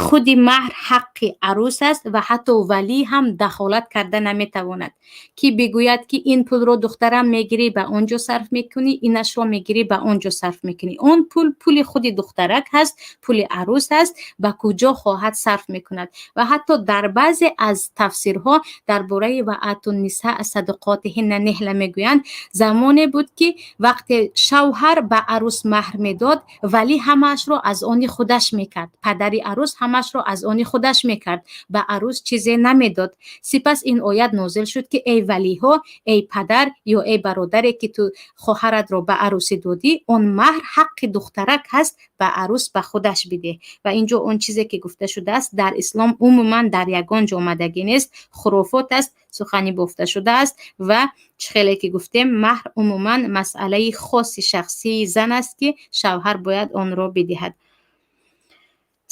худи маҳр ҳаққи арӯс аст ва ҳатто валӣ ҳам дахолат карда наметавонад, ки бигӯяд, ки ин пулро, духтарам, мегирӣ, ба он ҷо сарф мекунӣ, инашро мегирӣ, ба он ҷо сарф мекунӣ. Он пул пули худи духтарак ҳаст, пули арӯс аст, ба куҷо хоҳад сарф мекунад. Ва ҳатто дар баъзе аз тафсирҳо дар бораи وآتوا النساء صدقاتهن نحلة мегӯянд, замоне буд, ки вақте шавҳар ба арӯс маҳр медод, валӣ ҳамаашро аз они худаш мекард, падари арӯс ҳамаашро аз они худаш мекард, ба арӯс чизе намедод. Сипас ин оят нозил шуд, ки эй валиҳо, эй падар ё эй бародаре, ки ту хоҳаратро ба арӯсӣ додӣ, он маҳр ҳаққи духтарак ҳаст, ба арӯс ба худаш бидеҳ. Ва инҷо он чизе ки гуфта шудааст, дар ислом умуман дар ягон ҷо омадагӣ нест, хурофот аст, сухани бофта шудааст. Ва чӣ хеле ки гуфтем, маҳр умуман масъалаи хоси шахсии зан аст, ки шавҳар бояд онро бидиҳад.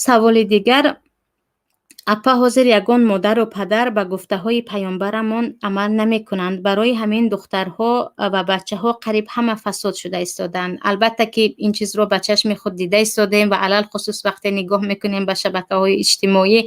Саволи дигар: апа, ҳозир ягон модару падар ба гуфтаҳои паёмбарамон амал намекунанд, барои ҳамин духтарҳо ва бачаҳо қариб ҳама фасод шуда истодаанд. Албатта ки ин чизро ба чашми худ дида истодаем ва алалхусус вақте нигоҳ мекунем ба шабакаҳои иҷтимоӣ,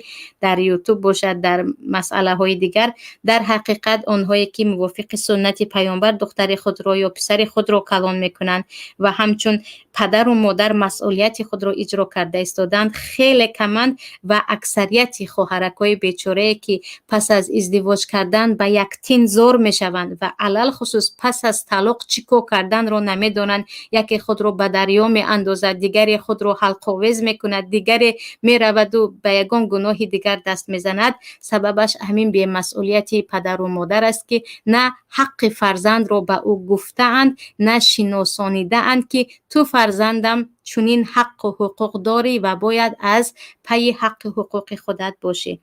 дар Ютуб бошад, дар масъалаҳои дигар, дар ҳақиқат онҳое ки мувофиқи суннати паёмбар духтари худро ё писари худро калон мекунанд ва ҳамчун падару модар масъулияти худро иҷро карда истодаанд, хеле каманд. Ва аксарияти хоҳаракҳои бечорае, ки пас аз издивоҷ кардан ба як тин зор мешаванд ва алалхусус пас аз талоқ чӣ кор карданро намедонанд, яке худро ба дарё меандозад, дигаре худро ҳалқовез мекунад, дигаре мераваду ба ягон гуноҳи дигар даст мезанад, сабабаш ҳамин бемасъулияти падару модар аст, ки на ҳаққи фарзандро ба ӯ гуфтаанд, на шиносонидаанд, ки ту фарзандам. Чунин ҳаққу ҳуқуқ дорӣ ва бояд аз пайи ҳаққи ҳуқуқи худат бошӣ.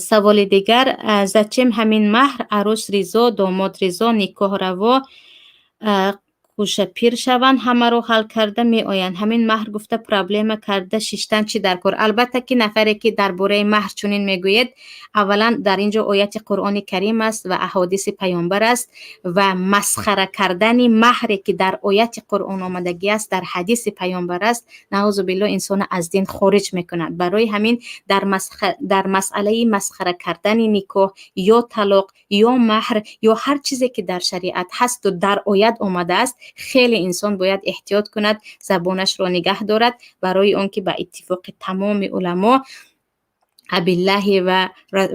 Саволи дигар: зачем ҳамин маҳр? Арӯс ризо, домод ризо, никоҳ раво, кӯшапир шаванд, ҳамаро ҳал карда меоянд. Ҳамин маҳр гуфта проблема карда шиштан чӣ дар кор? Албатта, ки нафаре, ки дар бораи маҳр чунин мегӯед, аввалан, дар ин ҷо ояти Қуръони Карим аст ва аҳодиси паёмбар аст ва масхара кардани маҳре, ки дар ояти Қуръон омадагӣ аст, дар ҳадиси паёмбар аст, наъузу биллоҳ, инсона аз дин хориҷ мекунад. Барои ҳамин дар масъалаи масхара кардани никоҳ ё талоқ ё маҳр ё ҳар чизе, ки дар шариат ҳасту дар оят омадааст, хеле инсон бояд эҳтиёт кунад, забонашро нигаҳ дорад, барои он ки ба иттифоқи тамоми уламо: أبالله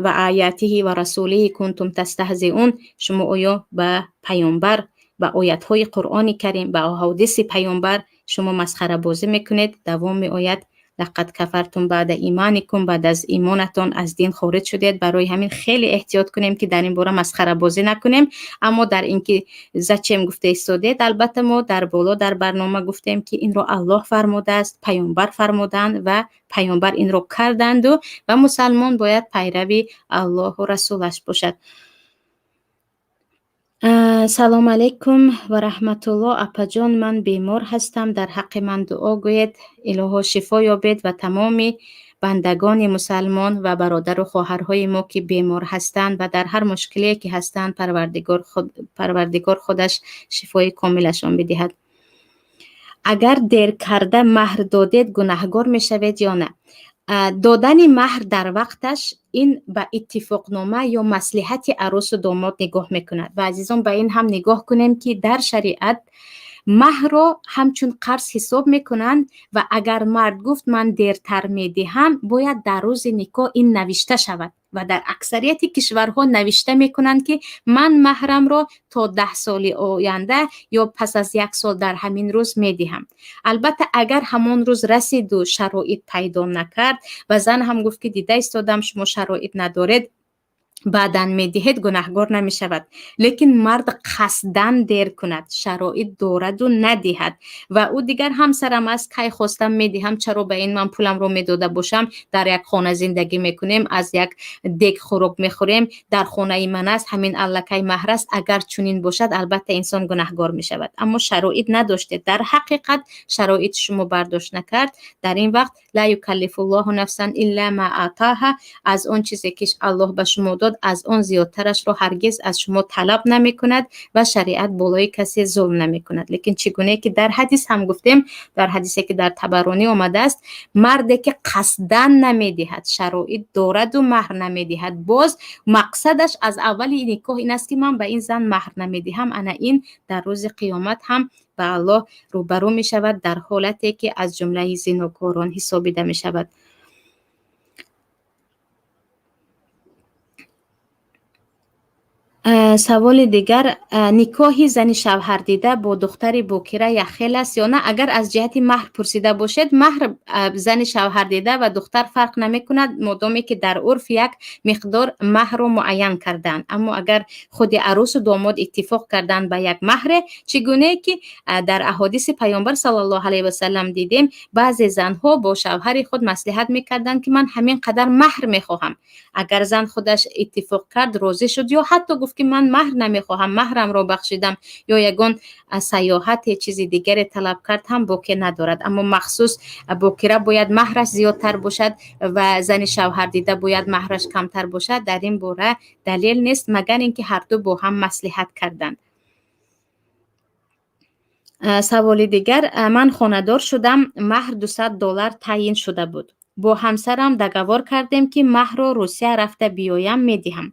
وآياته ورسوله كنتم تستهزئون. Шумо оё ба паёмбар, ба оятҳои Қуръони Карим, ба аҳодиси паёмбар шумо масхарабозӣ мекунед? Давом меояд: لقد كفرتم بعد إيمانكم. Баъд аз имонатон аз дин хориҷ шудед. Барои ҳамин хеле эҳтиёт кунем, ки дар ин бора масхарабозӣ накунем. Аммо дар ин ки зачем гуфта истодед, албатта, мо дар боло дар барнома гуфтем, ки инро Аллоҳ фармудааст, паёмбар фармуданд ва паёмбар инро карданду ва мусалмон бояд пайрави Аллоҳу расулаш бошад. Салом алейкум ва раҳматуллоҳ, апаҷон, ман бемор ҳастам, дар ҳаққи ман дуо гӯед. Илоҳо, шифо ёбед ва тамоми бандагони мусалмон ва бародару хоҳарҳои мо, ки бемор ҳастанд ва дар ҳар мушкилие ки ҳастанд, Парвардигор худаш шифои комилашон бидиҳад. Агар дер карда маҳр додед, гунаҳгор мешавед ё на? Додани маҳр дар вақташ ин ба иттифоқнома ё маслиҳати арӯсу домод нигоҳ мекунад. Ва, азизон, ба ин ҳам нигоҳ кунем, ки дар шариат маҳрро ҳамчун қарз ҳисоб мекунанд ва агар мард гуфт, ман дертар медиҳам, бояд дар рӯзи никоҳ ин навишта шавад. Ва дар аксарияти кишварҳо навишта мекунанд, ки ман маҳрамро то 10 соли оянда ё пас аз як сол дар ҳамин рӯз медиҳам. Албатта, агар ҳамон рӯз расиду шароит пайдо накард ва зан ҳам гуфт, ки дида истодам, шумо шароит надоред, баъдан медиҳед, гунаҳгор намешавад. Лекин мард қасдан дер кунад, шароит дораду надиҳад ва ӯ дигар ҳамсарам аст, кай хостам медиҳам, чаро ба ин ман пуламро медода бошам, дар як хона зиндагӣ мекунем, аз як дег хӯрок мехӯрем, дар хонаи ман аст, ҳамин аллакай маҳр аст. Агар чунин бошад, албатта, инсон гунаҳгор мешавад. Аммо шароит надоштед, дар ҳақиқат шароити шумо бардошт накард, дар ин вақт لا يكلف الله نفسا إلا ما آتاها. Аз он чизе, ки Аллоҳ ба шумо дод, аз он зиёдтарашро ҳаргиз аз шумо талаб намекунад ва шариат болои касе зулм намекунад. Лекин чӣ гуне ки дар ҳадис ҳам гуфтем, дар ҳадисе, ки дар Табаронӣ омадааст, марде ки қасдан намедиҳад, шароит дораду маҳр намедиҳад, боз мақсадаш аз аввали никоҳ ин аст, ки ман ба ин зан маҳр намедиҳам, ана ин дар рӯзи қиёмат ҳам ба Аллоҳ рӯбарӯ мешавад, дар ҳолате ки аз ҷумлаи зинокорон ҳисобида мешавад. Саволи дигар: никоҳи зани шавҳардида бо духтари бокира якхел аст ё на? Агар аз ҷиҳати маҳр пурсида бошед, маҳр зани шавҳардида ва духтар фарқ намекунад, модоме ки дар урф як миқдор маҳрро муайян кардаанд. Аммо агар худи арӯсу домод иттифоқ карданд ба як маҳре, чӣ гунае ки дар аҳодиси паёмбар саллаллоҳу алайҳи васаллам дидем, баъзе занҳо бо шавҳари худ маслиҳат мекарданд, ки ман ҳамин қадар маҳр мехоҳам. Агар зан худаш иттифоқ кард, розӣ шуд ё ҳатто гуфт, ки ман маҳр намехоҳам, маҳрамро бахшидам ё ягон сайёҳате, чизи дигаре талаб кард ҳам, боке надорад. Аммо махсус бокира бояд маҳраш зиёдтар бошад ва зани шавҳардида бояд маҳраш камтар бошад, дар ин бора далел нест, магар ин ки ҳарду бо ҳам маслиҳат карданд. Саволи дигар: ман хонадор шудам, маҳр 200 доллар таъйин шуда буд. Бо ҳамсарам договор кардем, ки маҳрро Русия рафта биёям, медиҳам.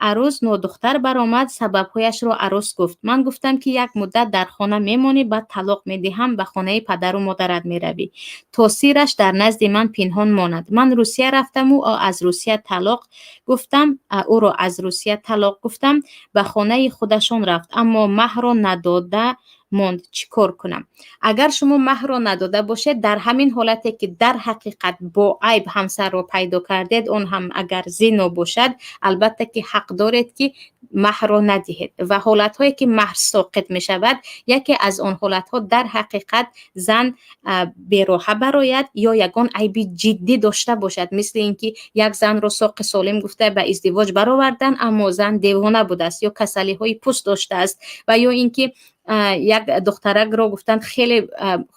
Арӯс нодухтар баромад, сабабҳояшро арӯс гуфт. Ман гуфтам, ки як муддат дар хона мемонӣ, баъд талоқ медиҳам, ба хонаи падару модарат меравӣ, то сираш дар назди ман пинҳон монад. Ман Русия рафтаму аз Русия талоқ гуфтам, ӯро аз Русия талоқ гуфтам, ба хонаи худашон рафт, аммо маҳрро надода. Монд, чӣ кор кунам? Агар шумо маҳрро надода бошед, дар ҳамин ҳолате ки дар ҳақиқат бо айб ҳамсарро пайдо кардед, он ҳам агар зино бошад, албатта ки ҳақ доред, ки маҳрро надиҳед. Ва ҳолатҳое ки маҳр соқит мешавад, яке аз он ҳолатҳо дар ҳақиқат зан бероҳа барояд ё ягон айби ҷиддӣ дошта бошад, мисли ин ки як занро соқи солим гуфта ба издивоҷ баровардан, аммо зан девона будааст ё касалиҳои пӯст доштааст, ва ё ин ки як духтаракро гуфтанд, хеле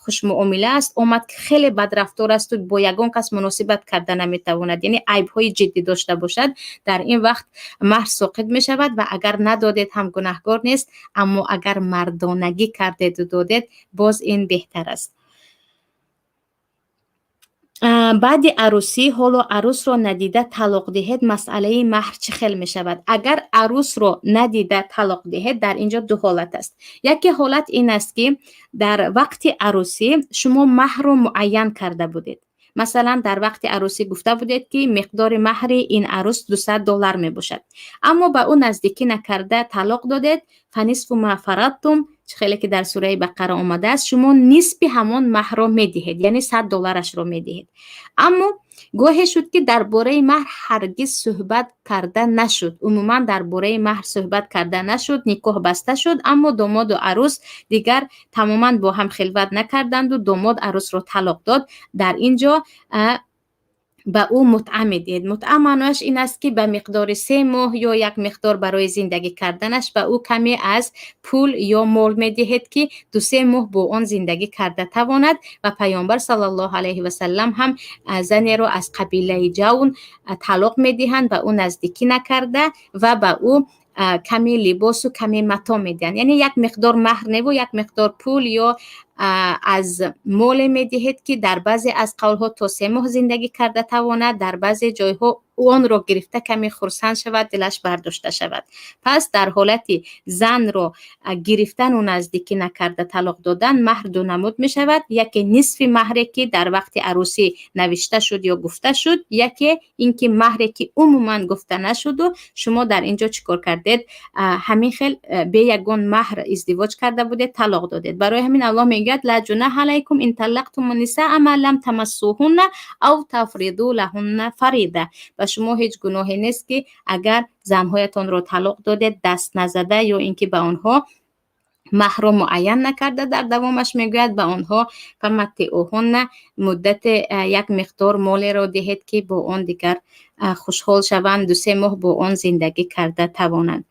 хушмуомила аст, омад, хеле бадрафтор асту бо ягон кас муносибат карда наметавонад, яъне айбҳои ҷиддӣ дошта бошад, дар ин вақт маҳр соқит мешавад. Ва агар надодед ҳам гунаҳгор нест, аммо агар мардонагӣ кардеду додед, боз ин беҳтар аст. Баъди арӯсӣ ҳоло арӯсро надида талоқ диҳед, масъалаи маҳр чӣ хел мешавад? Агар арӯсро надида талоқ диҳед, дар ин ҷо ду ҳолат аст. Яке ҳолат ин аст, ки дар вақти арӯсӣ шумо маҳрро муайян карда будед. Масалан, дар вақти арӯсӣ гуфта будед, ки миқдори маҳри ин арӯс 200 доллар мебошад, аммо ба ӯ наздикӣ накарда талоқ додед. فنصف ما فرضتم, чӣ хеле ки дар сураи Бақара омадааст, шумо нисфи ҳамон маҳрро медиҳед, яъне 100 долларашро медиҳед. Аммо гоҳе шуд, ки дар бораи маҳр ҳаргиз суҳбат карда нашуд, умуман дар бораи маҳр суҳбат карда нашуд. Никоҳ баста шуд, аммо домоду арӯс дигар тамоман бо ҳам хилват накарданду домод арӯсро талоқ дод. Дар ин ҷо ба ӯ мутъа медиҳед. Мутъа маънояш ин аст, ки ба миқдори 3 моҳ ё як миқдор барои зиндагӣ карданаш ба ӯ каме аз пул ё мол медиҳед, ки 2-3 моҳ бо он зиндагӣ карда тавонад. Ва Паёмбар саллаллоҳу алайҳи васаллам ҳам занеро аз қабилаи Ҷавн талоқ медиҳанд, ба ӯ наздикӣ накарда, ва ба ӯ каме либосу каме матоъ медиҳанд, яъне як миқдор маҳр неву як миқдор пул ё аз моле медиҳед, ки дар баъзе аз қавлҳо то 3 моҳ зиндагӣ карда тавонад, дар баъзе ҷойҳо онро гирифта каме хурсанд шавад, дилаш бардошта шавад. Пас дар ҳолати занро гирифтану наздикӣ накарда талоқ додан, маҳр ду намуд мешавад: яке нисфи маҳре, ки дар вақти арӯсӣ навишта шуд ё гуфта шуд, яке ин ки маҳре, ки умуман гуфта нашуду шумо дар ин ҷо чӣ кор кардед? Ҳамин хел бе ягон маҳр издивоҷ карда будед, талоқ додед. Барои ҳамин Аллоҳ мегӯяд: لا جناح عليكم إن طلقتم النساء ما لم تمسوهن أو تفرضوا لهن فريضة. Ба шумо ҳеҷ гуноҳе нест, ки агар занҳоятонро талоқ додед даст назада ё ин ки ба онҳо маҳрро муайян накарда. Дар давомаш мегӯяд, ба онҳо فمتعوهن муддати як миқдор молеро диҳед, ки бо он дигар хушҳол шаванд, 2-3 моҳ бо он зиндагӣ карда тавонанд.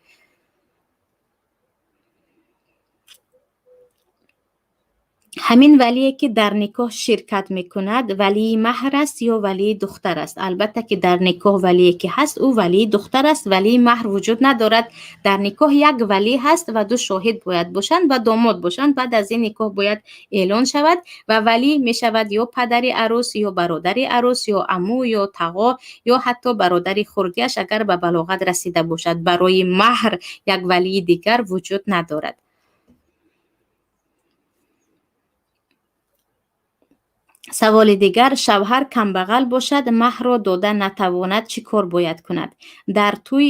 Ҳамин валие, ки дар никоҳ ширкат мекунад, валии маҳр аст ё валии духтар аст? Албатта ки дар никоҳ валие ки ҳаст, ӯ валии духтар аст, валии маҳр вуҷуд надорад. Дар никоҳ як валӣ ҳаст ва ду шоҳид бояд бошанд ва домод бошанд. Баъд аз ин никоҳ бояд эълон шавад ва валӣ мешавад ё падари арӯс, ё бародари арӯс, ё амӯ, ё тағо, ё ҳатто бародари хурдиаш, агар ба балоғат расида бошад. Барои маҳр як валии дигар вуҷуд надорад. Саволи дигар: шавҳар камбағал бошад, маҳрро дода натавонад, чӣ кор бояд кунад? Дар тӯй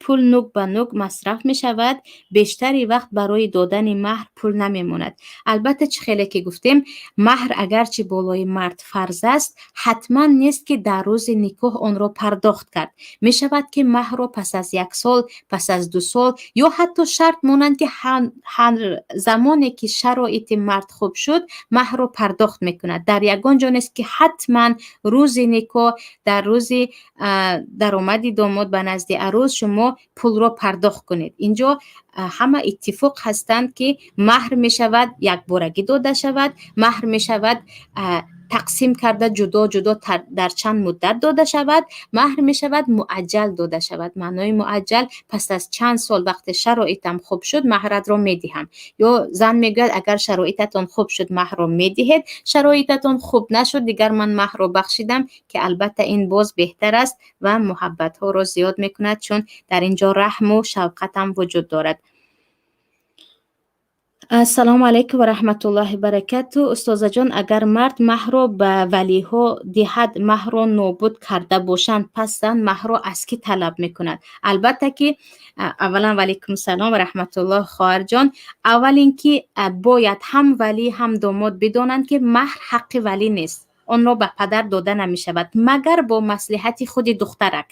пул нук ба нук масраф мешавад, бештари вақт барои додани маҳр пул намемонад. Албатта, чӣ хеле ки гуфтем, маҳр агарчи болои мард фарз аст, ҳатман нест, ки дар рӯзи никоҳ онро пардохт кард. Мешавад, ки маҳрро пас аз як сол, пас аз 2 сол ё ҳатто шарт монанд, ки ҳар замоне ки шароити мард хуб шуд, маҳрро пардохт мекунад. Дар ягон ҷо нест, ки ҳатман рӯзи никоҳ, дар рӯзи даромади домод ба назди арӯс шумо пулро пардохт кунед. Инҷо ҳама иттифоқ ҳастанд, ки маҳр мешавад якборагӣ дода шавад, маҳр мешавад тақсим карда, ҷудо ҷудо дар чанд муддат дода шавад, маҳр мешавад муаҷҷал дода шавад. Маънои муаҷҷал: пас аз чанд сол, вақте шароитам хуб шуд, маҳратро медиҳам. Ё зан мегӯяд: агар шароитатон хуб шуд, маҳрро медиҳед, шароитатон хуб нашуд, дигар ман маҳрро бахшидам, ки албатта ин боз беҳтар аст ва муҳаббатҳоро зиёд мекунад, чун дар ин ҷо раҳму шавқатам вуҷуд дорад. Ассалому алайкум ва раҳматуллоҳи баракату. Устозаҷон, агар мард маҳрро ба валиҳо диҳад, маҳрро нобуд карда бошанд, пас зан маҳрро аз кӣ талаб мекунад? Албатта ки, аввалан, ваалайкум салом ва раҳматуллоҳ, хоҳарҷон. Аввал ин ки бояд ҳам валӣ, ҳам домод бидонанд, ки маҳр ҳаққи валӣ нест, онро ба падар дода намешавад, магар бо маслиҳати худи духтарак,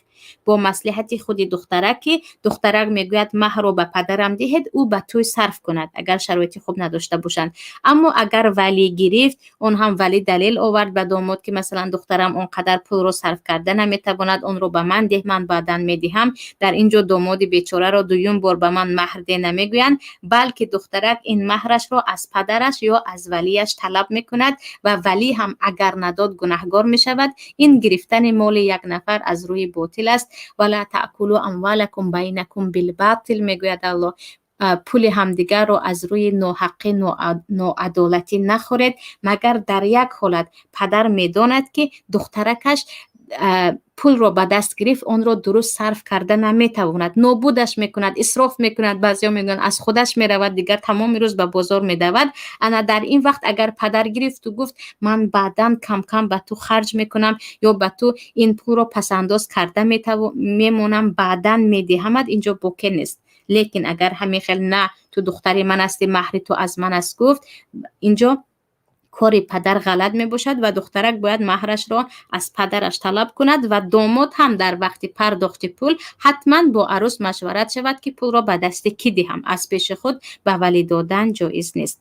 бо маслиҳати худи духтарак, ки духтарак мегӯяд: «Маҳрро ба падарам диҳед, ӯ ба тӯй сарф кунад», агар шароити хуб надошта бошанд. Аммо агар валӣ гирифт, он ҳам валӣ далел овард ба домод, ки масалан, духтарам он қадар пулро сарф карда наметавонад, онро ба ман деҳ, ман баъдан медиҳам, дар ин ҷо домоди бечораро дуюм бор ба ман маҳр де намегӯянд, балки духтарак ин маҳрашро аз падараш ё аз валияш талаб мекунад ва валӣ ҳам агар надод, гунаҳгор мешавад. Ин гирифтани моли як нафар аз рӯи ботил аст. ولا تأكلوا أموالكم بينكم بالباطل, мегӯяд Аллоҳ, пули ҳамдигарро аз рӯи ноҳаққӣ, ноадолатӣ нахӯред. Магар дар як ҳолат: падар медонад, ки духтаракаш пулро ба даст гирифт, онро дуруст сарф карда наметавонад, нобудаш мекунад, исроф мекунад, баъзеҳо мегӯянд, аз худаш меравад, дигар тамоми рӯз ба бозор медавад. Ана дар ин вақт агар падар гирифту гуфт: «Ман баъдан кам-кам ба ту харҷ мекунам ё ба ту ин пулро пасандоз карда мемонам, баъдан медиҳамад», инҷо боке нест. Лекин агар ҳамин хел «На, ту духтари ман ҳастӣ, маҳри ту аз ман аст» гуфт, инҷо кори падар ғалат мебошад ва духтарак бояд маҳрашро аз падараш талаб кунад. Ва домод ҳам дар вақти пардохти пул ҳатман бо арӯс машварат шавад, ки пулро ба дасти кӣ диҳам. Аз пеши худ ба валӣ додан ҷоиз нест.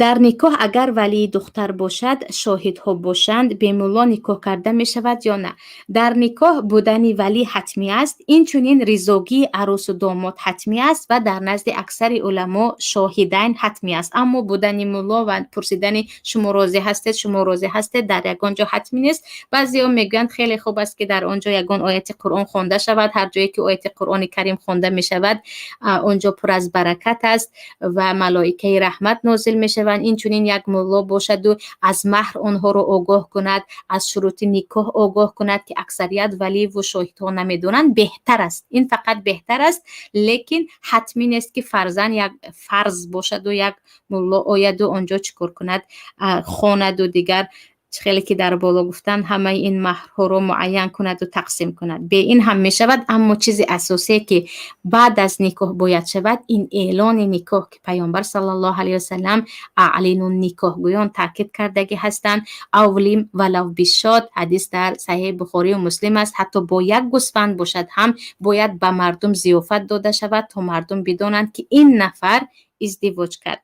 Дар никоҳ агар валии духтар бошад, шоҳидҳо бошанд, бе мулло никоҳ карда мешавад ё на? Дар никоҳ будани валӣ ҳатмӣ аст, инчунин ризогии арӯсу домод ҳатмӣ аст ва дар назди аксари уламо шоҳидайн ҳатмӣ аст. Аммо будани мулло ва пурсидани «Шумо розӣ ҳастед, шумо розӣ ҳастед?» дар ягон ҷо ҳатмӣ нест. Баъзеҳо мегӯянд, хеле хуб аст, ки дар он ҷо ягон ояти Қуръон хонда шавад. Ҳар ҷое ки ояти Қуръони Карим хонда мешавад, он ҷо пур аз баракат аст ва малоикаи раҳмат нозил мешаванд. Инчунин як мулло бошаду аз маҳр онҳоро огоҳ кунад, аз шурути никоҳ огоҳ кунад, ки аксарият валиву шоҳидҳо намедонанд, беҳтар аст. Ин фақат беҳтар аст, лекин ҳатмӣ нест, ки фарзан як фарз бошаду як мулло ояду он ҷо чӣ кор кунад, хонаду дигар чӣ хеле ки дар боло гуфтанд, ҳамаи ин маҳрҳоро муайян кунаду тақсим кунад. Бе ин ҳам мешавад. Аммо чизи асосие, ки баъд аз никоҳ бояд шавад, ин эълони никоҳ, ки Паёмбар саллаллоҳу алайҳи васалам أعلنوا النكاح гӯён таъкид кардагӣ ҳастанд. أولم ولو بشاة, ҳадис дар Саҳеҳи Бухорию Муслим аст. Ҳатто бо як гӯсфанд бошад ҳам, бояд ба мардум зиёфат дода шавад, то мардум бидонанд, ки ин нафар издивоҷ кард.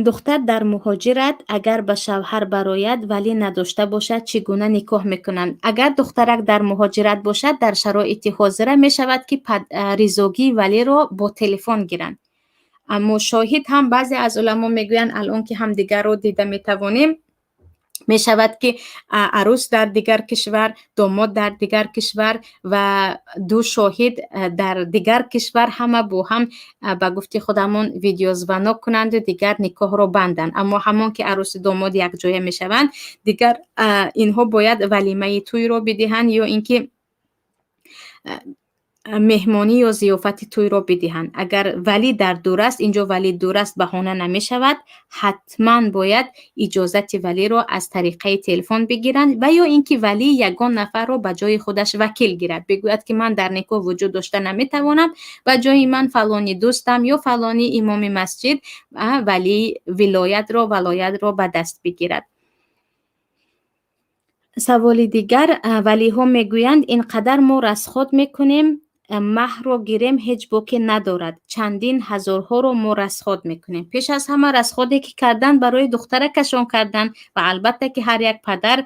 Духтар дар муҳоҷират агар ба шавҳар барояд, валӣ надошта бошад, чӣ гуна никоҳ мекунанд? Агар духтарак дар муҳоҷират бошад, дар шароити ҳозира мешавад, ки ризогии валиро бо телефон гиранд. Аммо шоҳид ҳам, баъзе аз уламо мегӯянд, алон ки ҳамдигарро дида метавонем, мешавад, ки арӯс дар дигар кишвар, домод дар дигар кишвар ва ду шоҳид дар дигар кишвар, ҳама бо ҳам, ба гуфти худамон, видеозвонок кунанду дигар никоҳро банданд. Аммо ҳамон ки арӯсу домод якҷоя мешаванд, дигар инҳо бояд валимаи тӯйро бидиҳанд ё ин ки меҳмонӣ ё зиёфати тӯйро бидиҳанд. Агар валӣ дар дур аст, инҷо валӣ дур аст баҳона намешавад, ҳатман бояд иҷозати валиро аз тариқаи телефон бигиранд ва ё ин ки валӣ ягон нафарро ба ҷои худаш вакил гирад, бигӯяд, ки ман дар никоҳ вуҷуд дошта наметавонам, ба ҷои ман фалони дӯстам ё фалони имоми масҷид валии вилоятро, валоятро ба даст бигирад. Саволи дигар: валиҳо мегӯянд, ин қадар мо расход мекунем, маҳрро гирем, ҳеҷ боке надорад, чандин ҳазорҳоро мо расход мекунем. Пеш аз ҳама, расходе ки кардан, барои духтаракашон кардан ва албатта ки ҳар як падар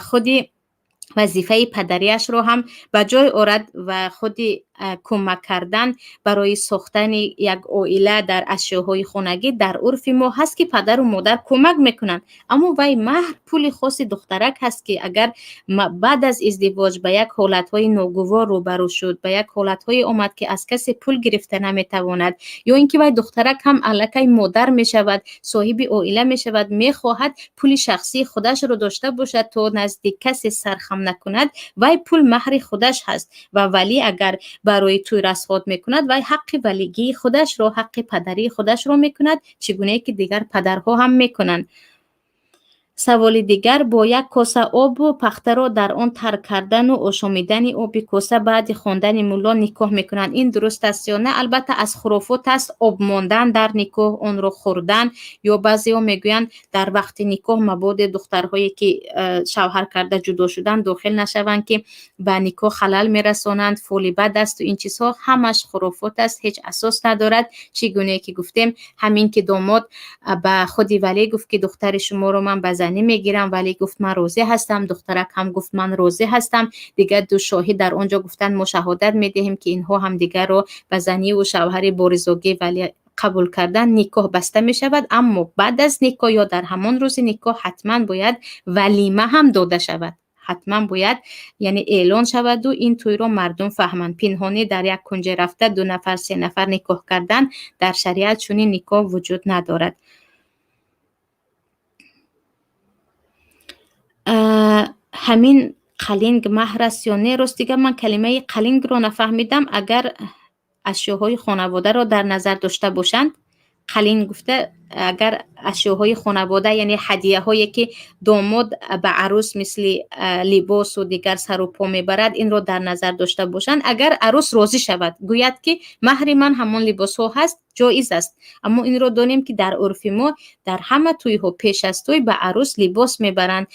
худи вазифаи падариашро ҳам ба ҷой орад ва худи кӯмак кардан барои сохтани як оила дар ашёҳои хонагӣ дар урфи мо ҳаст, ки падару модар кӯмак мекунанд. Аммо вай маҳр пули хоси духтарак ҳаст, ки агар баъд аз издивоҷ ба як ҳолатҳои ногувор рӯбарӯ шуд, ба як ҳолатҳое омад, ки аз касе пул гирифта наметавонад, ё ин ки вай духтарак ҳам аллакай модар мешавад, соҳиби оила мешавад, мехоҳад пули шахсии худашро дошта бошад, то назди касе сархам накунад, вай пул маҳри худаш ҳаст. Ва валӣ агар барои барои тӯй расход мекунад, вай ҳаққи валигии худашро, ҳаққи падарии худашро мекунад, чӣ гунае ки дигар падарҳо ҳам мекунанд. Саволи дигар: бо як коса обу пахтаро дар он тар кардану ошомидани оби коса баъди хондани мулло никоҳ мекунанд, ин дуруст аст ё на? Албатта, аз хурофот аст об мондан дар никоҳ, онро хӯрдан, ё баъзеҳо мегӯянд, дар вақти никоҳ мабоде духтарҳое ки шавҳар карда ҷудо шуданд, дохил нашаванд, ки ба никоҳ халал мерасонанд, фоли бад асту ин чизҳо ҳамаш хурофот аст, ҳеҷ асос надорад. Чӣ гунае ки гуфтем, ҳамин ки домод ба худи валӣ гуфт, ки духтари шуморо ман ба занӣ мегирам, валӣ гуфт: «Ман розӣ ҳастам», духтарак ҳам гуфт: «Ман розӣ ҳастам», дигар ду шоҳид дар он ҷо гуфтанд: «Мо шаҳодат медиҳем, ки инҳо ҳамдигарро ба заниву шавҳари бо ризогии валӣ қабул кардан», никоҳ баста мешавад. Аммо баъд аз никоҳ ё дар ҳамон рӯзи никоҳ ҳатман бояд валима ҳам дода шавад, ҳатман бояд, яъне, эълон шаваду ин тӯйро мардум фаҳманд. Пинҳонӣ дар як кунҷе рафта ду нафар, се нафар никоҳ кардан, дар шариат чунин никоҳ вуҷуд надорад. Ҳамин қалинг маҳр аст ё не? Рост дигар, ман калимаи қалингро нафаҳмидам. Агар ашёҳои хонаводаро дар назар дошта бошанд, қалинг гуфта, агар ашёҳои хонавода, яъне ҳадияҳое ки домод ба арӯс мисли либосу дигар сару по мебарад, инро дар назар дошта бошанд, агар арӯс розӣ шавад, гӯяд, ки маҳри ман ҳамон либосҳо ҳаст, ҷоиз аст. Аммо инро донем, ки дар урфи мо дар ҳама тӯйҳо пеш аз тӯй ба арӯс либос мебаранд,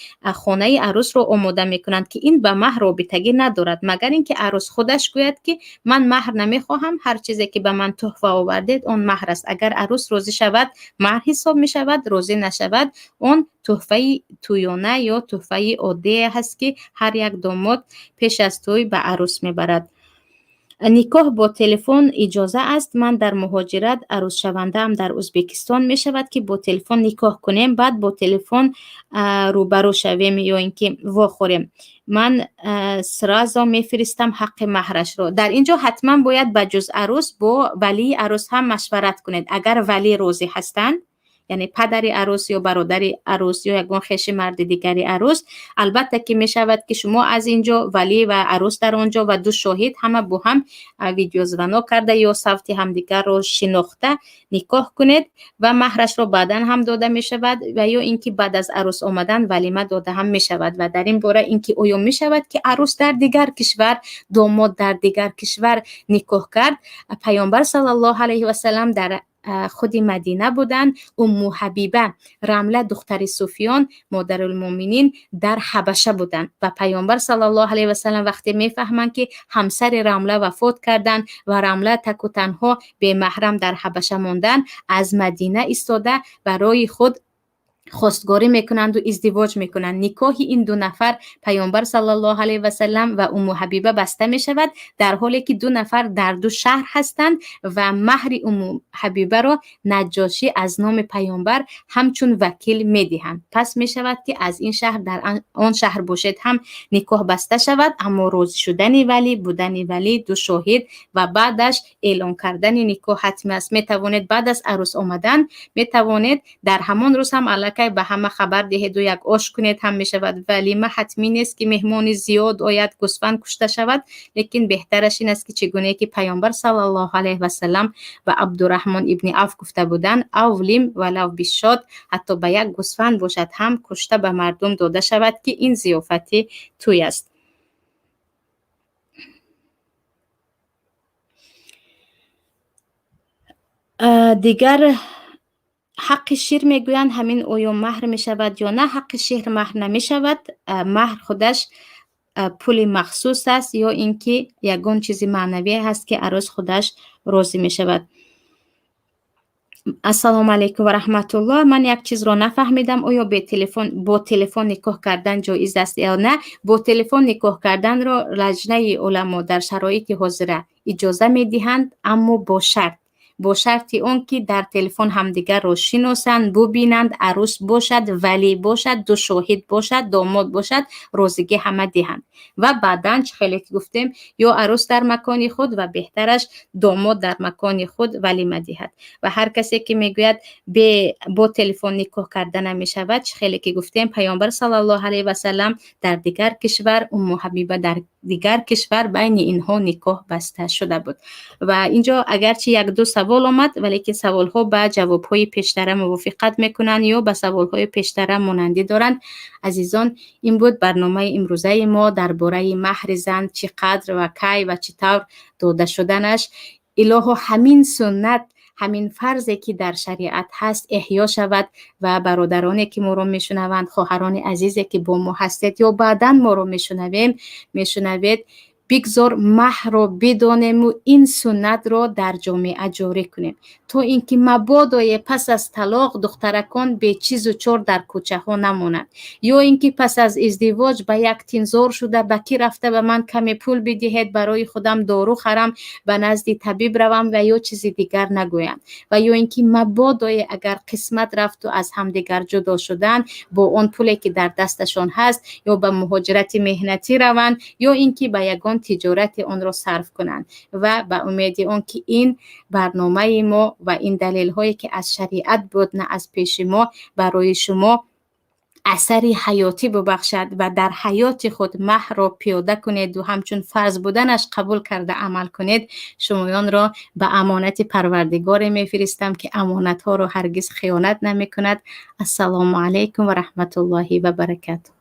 хонаи арӯсро омода мекунанд, ки ин ба маҳр робитагӣ надорад, магар ин ки арӯс худаш гӯяд, ки ман маҳр намехоҳам, ҳар чизе ки ба ман туҳфа овардед, он маҳр аст. Агар арӯс розӣ шавад, маҳр ҳисоб мешавад, розӣ нашавад, он туҳфаи тӯёна ё туҳфаи оддие ҳаст, ки ҳар як домод пеш аз тӯй ба арӯс мебарад. Никоҳ бо телефон иҷоза аст? Ман дар муҳоҷират, арӯсшавандаам дар Ӯзбекистон. Мешавад, ки бо телефон никоҳ кунем, баъд бо телефон рӯбарӯ шавем ё ин ки вохӯрем? Ман сразу мефиристам ҳаққи маҳрашро. Дар ин ҷо ҳатман бояд ба ҷуз арӯс бо валии арӯс ҳам машварат кунед. Агар валӣ розӣ ҳастанд, яъне падари арӯс ё бародари арӯс ё ягон хеши марди дигари арӯс, албатта ки мешавад, ки шумо аз ин ҷо, валӣ ва арӯс дар он ҷо ва ду шоҳид ҳама бо ҳам видеозвонок карда ё савти ҳамдигарро шинохта никоҳ кунед ва маҳрашро баъдан ҳам дода мешавад ва ё ин ки баъд аз арӯс омадан валима дода ҳам мешавад. Ва дар ин бора, ин ки оё мешавад, ки арӯс дар дигар кишвар, домод дар дигар кишвар никоҳ кард, Паёмбар саллаллоҳу алайҳи васалам дар худи Мадина буданд, Умму Ҳабиба, Рамла духтари Суфиён, Модарулмӯминин, дар Ҳабаша буданд ва Паёмбар саллаллоҳу алайҳи васалам вақте мефаҳманд, ки ҳамсари Рамла вафот карданд ва Рамла таку танҳо бемаҳрам дар Ҳабаша монданд, аз Мадина истода барои худ хостгорӣ мекунанду издивоҷ мекунанд. Никоҳи ин ду нафар, Паёмбар саллаллоҳу алайҳи васалам ва Умму Ҳабиба, баста мешавад, дар ҳоле ки ду нафар дар ду шаҳр ҳастанд ва маҳри Умму Ҳабибаро Наҷошӣ аз номи Паёмбар ҳамчун вакил медиҳанд. Пас мешавад, ки аз ин шаҳр дар он шаҳр бошед ҳам никоҳ баста шавад, аммо розӣ шудани валӣ, будани валӣ, ду шоҳид ва баъдаш эълон кардани никоҳ ҳатмӣ аст. Метавонед баъд аз арӯс омадан, метавонед дар ҳамон рӯз ҳам аллакай ба ҳама хабар диҳеду як ош кунед ҳам мешавад. Валима ҳатмӣ нест, ки меҳмони зиёд ояд, гӯсфанд кушта шавад, лекин беҳтараш ин аст, ки чӣ гунае ки Паёмбар саллаллоҳу алайҳи васалам ба Абдураҳмон ибни Авф гуфта буданд: «Авлим валав бишот», ҳатто ба як гӯсфанд бошад ҳам, кушта ба мардум дода шавад, ки ин зиёфати тӯй аст. Дигар ҳаққи шир мегӯянд, ҳамин оё маҳр мешавад ё на? Ҳаққи шир маҳр намешавад. Маҳр худаш пули махсус аст ё ин ки ягон чизи маънавие ҳаст, ки арӯс худаш розӣ мешавад. Ассалому алайкум ва раҳматуллоҳ. Ман як чизро нафаҳмидам: оё бо телефон никоҳ кардан ҷоиз аст ё на? Бо телефон никоҳ карданро лаҷнаи уламо дар шароити ҳозира иҷоза медиҳанд, аммо бо шарт. Бо шарти он ки дар телефон ҳамдигарро шиносанд, бубинанд, арӯс бошад, валӣ бошад, ду шоҳид бошад, домод бошад, розигӣ ҳама диҳанд. Ва баъдан, чӣ хеле ки гуфтем, ё арӯс дар макони худ ва беҳтараш домод дар макони худ валима диҳад. Ва ҳар касе ки мегӯяд, бо телефон никоҳ карда намешавад, чӣ хеле ки гуфтем, Паёмбар саллаллоҳу алайҳи васаллам дар дигар кишвар, Умму Ҳабиба дар дигар кишвар, байни инҳо никоҳ баста шуда буд. Ва инҷо агарчи як-ду савол омад, валекин саволҳо ба ҷавобҳои пештара мувофиқат мекунанд ё ба саволҳои пештара монандӣ доранд. Азизон, ин буд барномаи имрӯзаи мо дар бораи маҳри зан, чӣ қадр ва кай ва чӣ тавр дода шуданаш. Илоҳо, ҳамин суннат, ҳамин фарзе ки дар шариат ҳаст, эҳё шавад ва бародароне ки моро мешунаванд, хоҳарони азизе ки бо мо ҳастед ё баъдан моро мешунавед, бигзор маҳрро бидонему ин суннатро дар ҷомеа ҷорӣ кунем, то ин ки мабодое пас аз талоқ духтаракон бечизу чор дар кӯчаҳо намонанд, ё ин ки пас аз издивоҷ ба як тинзор шуда, ба кӣ рафта, ба ман каме пул бидиҳед, барои худам дору харам, ба назди табиб равам ва ё чизи дигар нагӯянд, ва ё ин ки мабодое агар қисмат рафту аз ҳамдигар ҷудо шуданд, бо он пуле ки дар дасташон ҳаст, ё ба муҳоҷирати меҳнатӣ раванд, ё ин ки ба ягон тиҷорати онро сарф кунанд. Ва ба умеди он ки ин барномаи мо ва ин далелҳое ки аз шариат буд, на аз пеши мо, барои шумо асари ҳаётӣ бубахшад ва дар ҳаёти худ маҳрро пиёда кунеду ҳамчун фарз буданаш қабул карда амал кунед, шумоёнро ба амонати Парвардигоре мефиристам, ки амонатҳоро ҳаргиз хиёнат намекунад. Ассалому алайкум ва раҳматуллоҳи ва баракатуҳ.